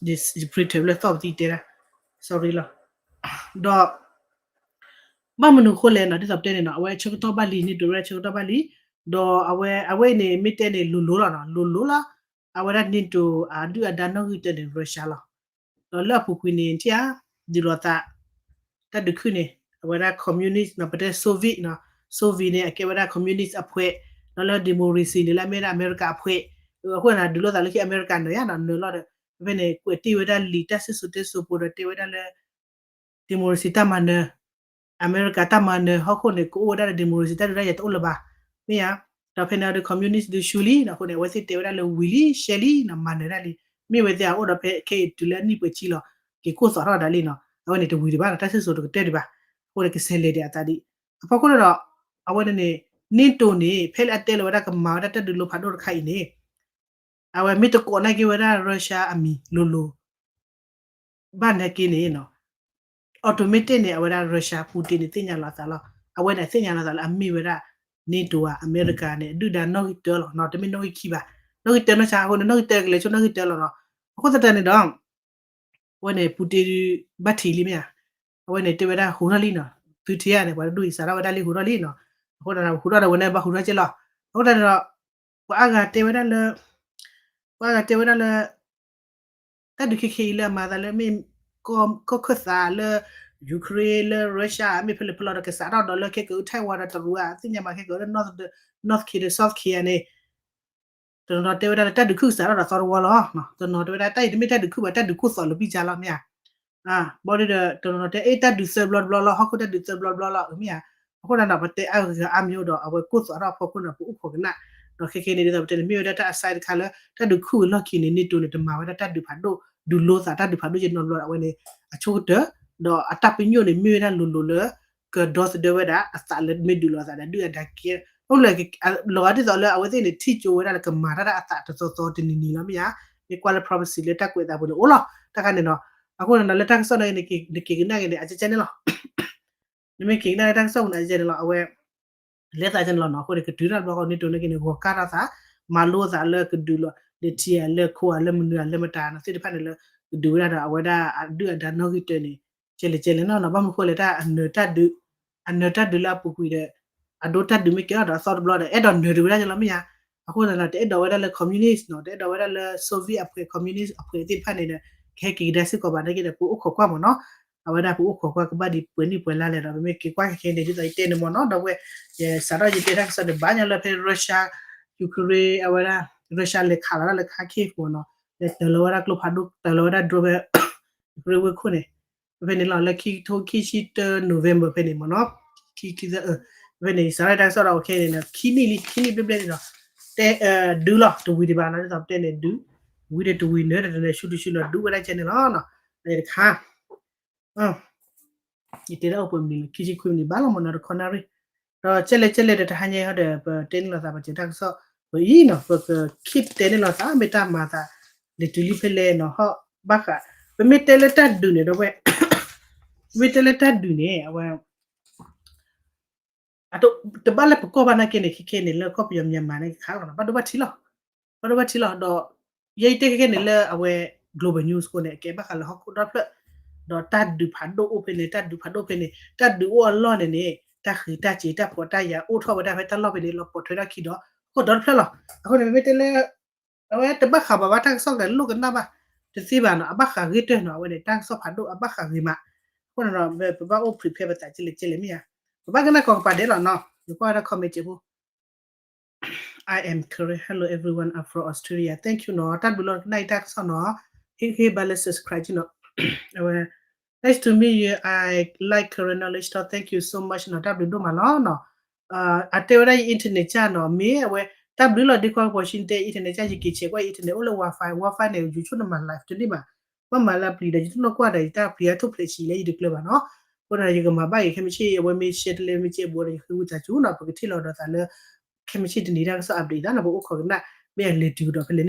ယ printer လၢသီၣ်ပတံတဲဒၣ် sorry လီၤ, ဒီး ဘၣ်မနုၤအဃိလဲၣ်နီၤ ဒ်သိးပတဲန့ၣ်နီၤ အဝဲဆၢကတီၢ်ဘၣ်လံ NATO ဝဲဆၢကတီၢ်ဘၣ်လံ, ဒီးအဝဲ အဝဲအံၤန့ၣ် မ့ၢ်တဲန့ၣ် လိၤလိၤလီၤနီၤ လိၤလိၤလီၤ, အဝဲဒၣ် NATO အဒုၣ်အဒါနီၣ်ဂံၢ်တၢန့ၣ် Russia လီၤ, ဒီးလၢအပူၤကွံာ်န့ၣ် ထံၣ်ဧါ ဒုးလိာ်သး တၢ်ဒုးခုၣ်န့ၣ် အဝဲဒၣ် communist နီၤ ပတဲ Soviet နီၤ, Soviet န့ၣ် အကဲဝဲဒၣ် communist အဖှဲး, ဒီးလၢ democracy န့ၣ် လၢအမ့ၢ်ဝဲဒၣ်အမဲရကၤအဖှဲး, အဃိန့ၣ် ဒုးလိာ်သးလၢခံ အမဲရကၤနၢၤယါနီၤ နၢၤလီၤဒီး ဖဲဖဲန့ၣ် ကွဲးတ့ၢ်ဝဲဒၣ်လံာ်တၢ်စံၣ်စိၤတဲစိၤပူၤဒီးတဲဝဲဒၣ်လၢ democracy တၢ်မၤနၢၤ, အမဲရကၤတၢ်မၤနၢၤ ဟီၣ်ခိၣ်န့ၣ် ကအိၣ်ဝဲဒၣ်လၢ democracy တၢ်ဒုးတၢ်ယၤတအိၣ်လၢၤဘၣ်, မ့ၢ်ဧါ, ဒီးဖဲန့ၣ်ဒီး communist ဒုးဆူလံနီၤ အဃိန့ၣ် အဝဲသ့ၣ်တဲဝဲဒၣ်လၢဝံၤလံ ရှဲလံနီၤ မၤနၢၤဒၣ်လံ, မ့ၢ်ဝဲသ့ၣ်အအိၣ်ဒီးဖဲခဲအံၤတုၤလၢအနံၣ်ပှဲၤဆံလီၤ, က့ၤကိၢ်သီးထီၣ်ဒၣ်လံနီၤ အဝဲန့ၣ်တဝံၤဒံးဘၣ်နီၤ တၢ်စံၣ်စိၤတကတၢၢ်ဒံးဘၣ်, အဃိန့ၣ် ကဆဲးလဲၤဒံးအသးဒံး, အဖီခိၣ်န့ၣ်ဒီး အဝဲန့ၣ်န့ၣ် NATO န့ၣ် ဖဲလၢအတဲလီၤဝဲဒၣ်ကမၤဝဲဒၣ်တၢ်ဒုးလိဖးဒိၣ်တခါအံၤန့ၣ် အဝဲမ့ၢ်တကိးနာ်က့ဝဲဒၣ် Russia အမံၤလိၤလိၤ ဘၣ်နာ်က့န့ၣ်နီၤ automatic န့ၣ် အဝဲဒၣ် Russia Putin န့ၣ် သ့ၣ်ညါလီၤအသးလီၤ, အဝဲန့ၣ်သ့ၣ်ညါလီၤအသးလၢအမ့ၢ်ဝဲဒၣ် NATO ဧါ အမဲရကၤန့ၣ် အဒုၣ်ဒါနီၣ်ဂံၢ်တၢလီၤနီၤ, တမ့ၢ်နီၣ်ဂံၢ်ခံဘၣ်, နီၣ်ဂံၢ်တၢနီၢ်ဆါအဃိန့ၣ် နီၣ်ဂံၢ်တၢကလဲၤဆိနီၣ်ဂံၢ်တၢလီၤနီၤ, အဃိသတးန့ၣ်ဒီး အဝဲန့ၣ် Putin ဘၣ်ထံးလံမ့ၢ်ဧါ, အဝဲန့ၣ်တဲဝဲဒၣ်ဟူးထီၣ်လံနီၤ, သုထံဧါန့ၣ် ပှၤတဒူၣ်အံၤစးထီၣ်ဝဲဒၣ်လံဟူးထီၣ်လံနီၤ, အဃိဒီးဟူးထီၣ်ဒီးဝဲန့ၣ်ဘၣ်ဟူးထီၣ်က့လီၤ, အဃိသတးန့ၣ်ဒီး ပှၤအါဂၤတဲဝဲဒၣ်လၢ ပှၤအါဂၤတဲဝဲဒၣ်လၢ တၢ်ဒုးခဲခဲအံၤလၢအမၤသးလၢမ့ၢ် ကီၢ်ခၢၣ်သးလၢ Ukraine လၢ Russia မ့ၢ်ဖဲလဲၣ်ဖဲလဲၣ်ဒီး ကစးထီၣ်ဒီးလၢခဲကၢး Taiwan ဒီးတရူးဧါ သ့ၣ်ညါဘၣ်ခဲကၢးလၢ North North Korea ဒီး South Korea န့ၣ် တနီၤနီၤတဲဝဲဒၣ်လၢတၢ်ဒုးခုၣ်ကစးထီၣ်ဒီးသီတဝီလီၤ, တနီၤတဲဝဲဒၣ်တၢ်အံၤတမ့ၢ်တၢ်ဒုးခုၣ်ဘၣ် တၢ်ဒုးကိၢ်သီးလၢဘံၣ်ကၠါလီၤမ့ၢ်ဧါ, ဘၣ်ဒီး တနီၤနီၤတဲ အ့ၣ် တၢ်ဒုးသၢဘျီတဘျီလီၤ ဟီၣ်ခိၣ်တၢ်ဒုးသၢဘျီတဘျီလီၤ မ့ၢ်ဧါ, အဃိသတးဒီး ပတဲအါဂၤအါမံၤဒီး အဝဲကိၢ်သီးထီၣ်အဖီခိၣ်န့ၣ် ပအိၣ်ခိးကနၣ်, ဒီးခဲခဲန့ၣ် ဒ်သိးပတဲန့ၣ် မ့ၢ်ဝဲဒၣ်တၢ်အစဲတခါလၢ တၢ်ဒုးခုၣ်ဝံၤလီၢ်ခံန့ၣ် NATO န့ၣ် တမၤဝဲဒၣ်တၢ်ဒုးဖးဒိၣ် ဒုးလိသးတၢ်ဒုးဖးဒိၣ်က့နီတဘျီ အဝဲန့ၣ် အဆိကတၢၢ်, ဒီးအတၢ်ပညိၣ်န့ၣ် မ့ၢ်ဝဲဒၣ်လိၤလိၤလၢ ကဒီသဒၢဝဲဒၣ် အသးလၢမ့ၢ်ဒုးလိာ်အသးဒီးဒုၣ်အဒါကဲ, အိၣ်လၢ လီၤဂာ်ဒ်သိးလၢအဝဲသ့ၣ်န့ၣ် ထံၣ်ကၠိဝဲဒၣ်လၢကမၤတၢ်ဒၣ်အသးတသီသီတနံၤနံၤလီၤမ့ၢ်ဧါ, မ့ၢ်ကွၢ်လၢ prophecy လၢတၢ်ကွဲးအသးပူၤန့ၣ်အိၣ်လီၤ, တၢ်ခါန့ၣ်နီၤ, အဃိန့ၣ်ဒီး လၢတၢ်ကစီၣ်န့ၣ် နက့ၤကနၣ်က့ၤန့ၣ် အကဲကဲန့ၣ်လီၤ နမ့ၢ်က့ၤကနၣ်လၢတၢ်ကစီၣ်ပူၤန့ၣ် အကဲန့ၣ်လီၤ အဝဲ လဲၤသးကဲန့ၣ်လီၤနီၤ, အဃိန့ၣ် ကတုၤတၢ်တဘျီဃီ NATO န့ၣ်က့ၤန့ၣ် ဂီၤကၢ်ထီၣ်သး, မၤလိသးလၢကဒုးလီၤ လၢထံဧါလၢခိဧါလၢမနုၤဧါလၢမတၤနီၤ သ့ၣ်တဖၣ်န့ၣ်လၢ ကဒုးဝဲဒၣ်ဒီးအဝဲဒၣ်အဒုၣ်အဒါနီၣ်ဂံၢ်တၢန့ၣ် ကဲလဲၣ်ကဲလဲၣ်နီၤ, ဘၣ်မနုၤဃိလဲၣ် တၢ်အနၢၤတၢ်ဒုး အနၢၤတၢ်ဒုးလၢအပူၤကွံာ်ဒီး အဒိတၢ်ဒုးမ့ၢ်ကဲထီၣ်ဒီးအသီတဘျီဒီး အဲၣ်ဒိးနၢၤတဝဲဒၣ်က့ၤလီၤမ့ၢ်ဧါ, အဃိသတးဒီး တအဲၣ်ဒိးဝဲဒၣ်လၢ communist နီၤ, တအဲၣ်ဒိးဝဲဒၣ်လၢ Soviet အဖှဲး communist အဖှဲးသ့ၣ်တဖၣ်န့ၣ်ဒီး ကဟဲက့ၤကဒါစ့ၢ်ကီးဘၣ်နာ်က့ဒီး ပအိၣ်ခိးကွၢ်မ့ၢ်နီၤ, အဝဲဒၣ်ပအိၣ်ခိးကွၢ်ကဘၣ်ဒံးပှဲၤနံၣ်ပှဲၤလါလဲၣ်ဒီး ပမ့ၢ်က့ၤကွၢ်ခဲခဲန့ၣ် ဒ်သိးယတဲန့ၣ်မ့ၢ်နီၤ, ဒီးဝဲ ယစးထီၣ်ယတဲတၢ်ကစီၣ်န့ၣ် ဘၣ်ညီလၢဖဲ Russia Ukraine အဝဲဒၣ် Russia လဲၤခးလီၤတၢ်လၢခါ Kyiv မ့ၢ်နီၤ, လဲၤတၢၤလီၤဝဲဒၣ်ကျိဖးဒိၣ် တၢၤလီၤဝဲဒၣ် drone ဖဲ Ukraine ဝ့ၢ်ခိၣ်န့ၣ် ဖဲန့ၣ်လီၤ လၢခံကထိခံဆံတၢ November ဖဲန့ၣ်မ့ၢ်နီၤ, ခံ ခံသၢ ဖဲန့ၣ် ယစးထီၣ်တၢ်ကစီၣ်ဒီး ခဲန့ၣ် ခံနံၣ်လံ ခံနံၣ်ဘျဲၣ်ဘျဲၣ်န့ၣ်ဒီး တဲ ဒုးလီၤ တဝံၤဒံးဘၣ်နီၤ ဒ်သိးပတဲန့ၣ် ဒုး ဝံၤဒီးတဝံၤနၢၤဒီးတနၢၤ ဆူတဆူလီၤ ဒုးဝဲဒၣ်ကဲန့ၣ်လီၤနီၤ, တခါ ယတဲဒၣ်အိၣ်ပှဲၤမံၤလီၤ ခံဆံခွံမံၤ ဘၣ်လီၤမ့ၢ်နီၤ တခီနၣ်ရံၣ်, ဒီးကဲလဲၣ်ကဲလဲၣ်ဒီး တဟါညါဟီဒီး ပတဲန့ၣ်လိာ်သး ပစဲးတၢ်ကစီၣ် ပအံၤနီၤ ပက keep တဲန့ၣ်လိာ်သး မ့ၢ်တၢ်မၤသး လဲၤတုၤလံဖဲလဲၣ်နီၤ ဟီၣ်ဘၣ်ဃး ပမ့ၢ်တဲလၢတၢ်ဒုးန့ၣ်ဒီးဝဲ ပမ့ၢ်တဲလၢတၢ်ဒုးန့ၣ် အဝဲ တဘၣ်လၢပကီၢ်ဘၣ်နာ်က့န့ၣ် ခဲခဲန့ၣ် လၢကီၢ်ပယီၤ Myanmar န့ၣ် ခးလီၤ ဘၣ်ဒိဘၣ်ထံးလီၤ, ဘၣ်ဒိဘၣ်ထံးလီၤ ဒီး ယဲယတဲခဲခဲန့ၣ်လၢအဝဲ global news ဃိန့ၣ် အကဲဘၣ်ဃးလၢဟီၣ်ခိၣ်ဒီဖျၢၣ်, ဒီးတၢ်ဒုးဖးဒိၣ်အိၣ်ဖဲန့ၣ် တၢ်ဒုးဖးဒိၣ်ဖဲန့ၣ် တၢ်ဒုးအိၣ်အလီၢ်န့ၣ်န့ၣ် တၢ်ဃံးတၢ်စ့ၤတၢ်ဖှီၣ်တၢ်ယာ်အိၣ်ထီၣ်ဝဲဒၣ်ဖဲတၢ်လီၢ်ဖဲန့ၣ် လီၤပိာ်ထွဲထီၣ်ခံဒီး ဟီၣ်ခိၣ်ဒီတဖျၢၣ်လီၤ, အဃိန့ၣ် မ့မ့ၢ်တဲလၢ အဝဲတဘၣ်ဃးဘၣ်ဘၣ် တၢ်ကစီၣ်ကလိၣ်ကနၣ်ဘၣ် တသ့ဘၣ်နီၤ အဘၣ်ဃးဂ့ၤတၢၢ်နီၤ အဝဲန့ၣ် တၢ်ကစီၣ်ဖးဒိၣ်အဘၣ်ဃးဂ့ၤမး, အဃိန့ၣ်ဒီး ပဘၣ်အိၣ် prepare ပသးကဲလဲၣ်ကဲလဲၣ်မ့ၢ်ဧါ, ပဘၣ်ကနၣ်ကီးကပၤဒဲးလီၤနီၤ ယကွၢ်ဝဲဒၣ် comment ကဲဖိ I am Karen. Hello everyone, I'm from Australia. Thank you နီၤ. တၢ်ဘျုးလီၤ ကနၣ်အံၤတၢ်ကစီၣ်နီၤ. ဟ့ၣ်ဂံၢ်ဘါလၢ subscribe နီၤ. အဝဲ Nice to meet you. I like Karen knowledge talk. Thank you so much နီၤ. တၢ်ဘျုးဒိၣ်မးလီၤနီၤ. အတဲဝဲဒၣ်ယ internet ကၢ်နီၤ. မ့ၢ်အဝဲ တၢ်ဘျုးလီၤဒ့ခွါ ပှၤဆံတဲ internet ကၢ် ယက့ၤဆဲးကွၢ် internet အိၣ်လၢ wifi, wifi န့ၣ် ယူၤဆိၣ် နမၤ live တန့ၢ်ဘၣ်. ဘၣ်မၤလၢအပျံၤဒီး ယတနီၢ်ကွၢ်ဒီး ယတၢ်ပျံၤအထိၣ်ဖျဲးဆံးလၢယတကျၢၤဘၣ်နီၤ. အဃိဒီးယကမၤဘၣ်က့ၤ ခဲမုၢ်ဆ့ၣ် အဝဲမ့ၢ် share တလဲ မ့ၢ်ကဲဘိဒီး ယဃ့ဝံသးစူၤနီၤ. ပကထံၣ်လိာ်ဒီးသးလၢ ခဲမုၢ်ဆ့ၣ်တနံၤတၢ်ကစီၣ် update သးနီၤ. ပအိၣ်ခိးကနၣ် မ့ၢ်အလဲၤတုၤကဒီးဖဲလဲၣ်န့ၣ်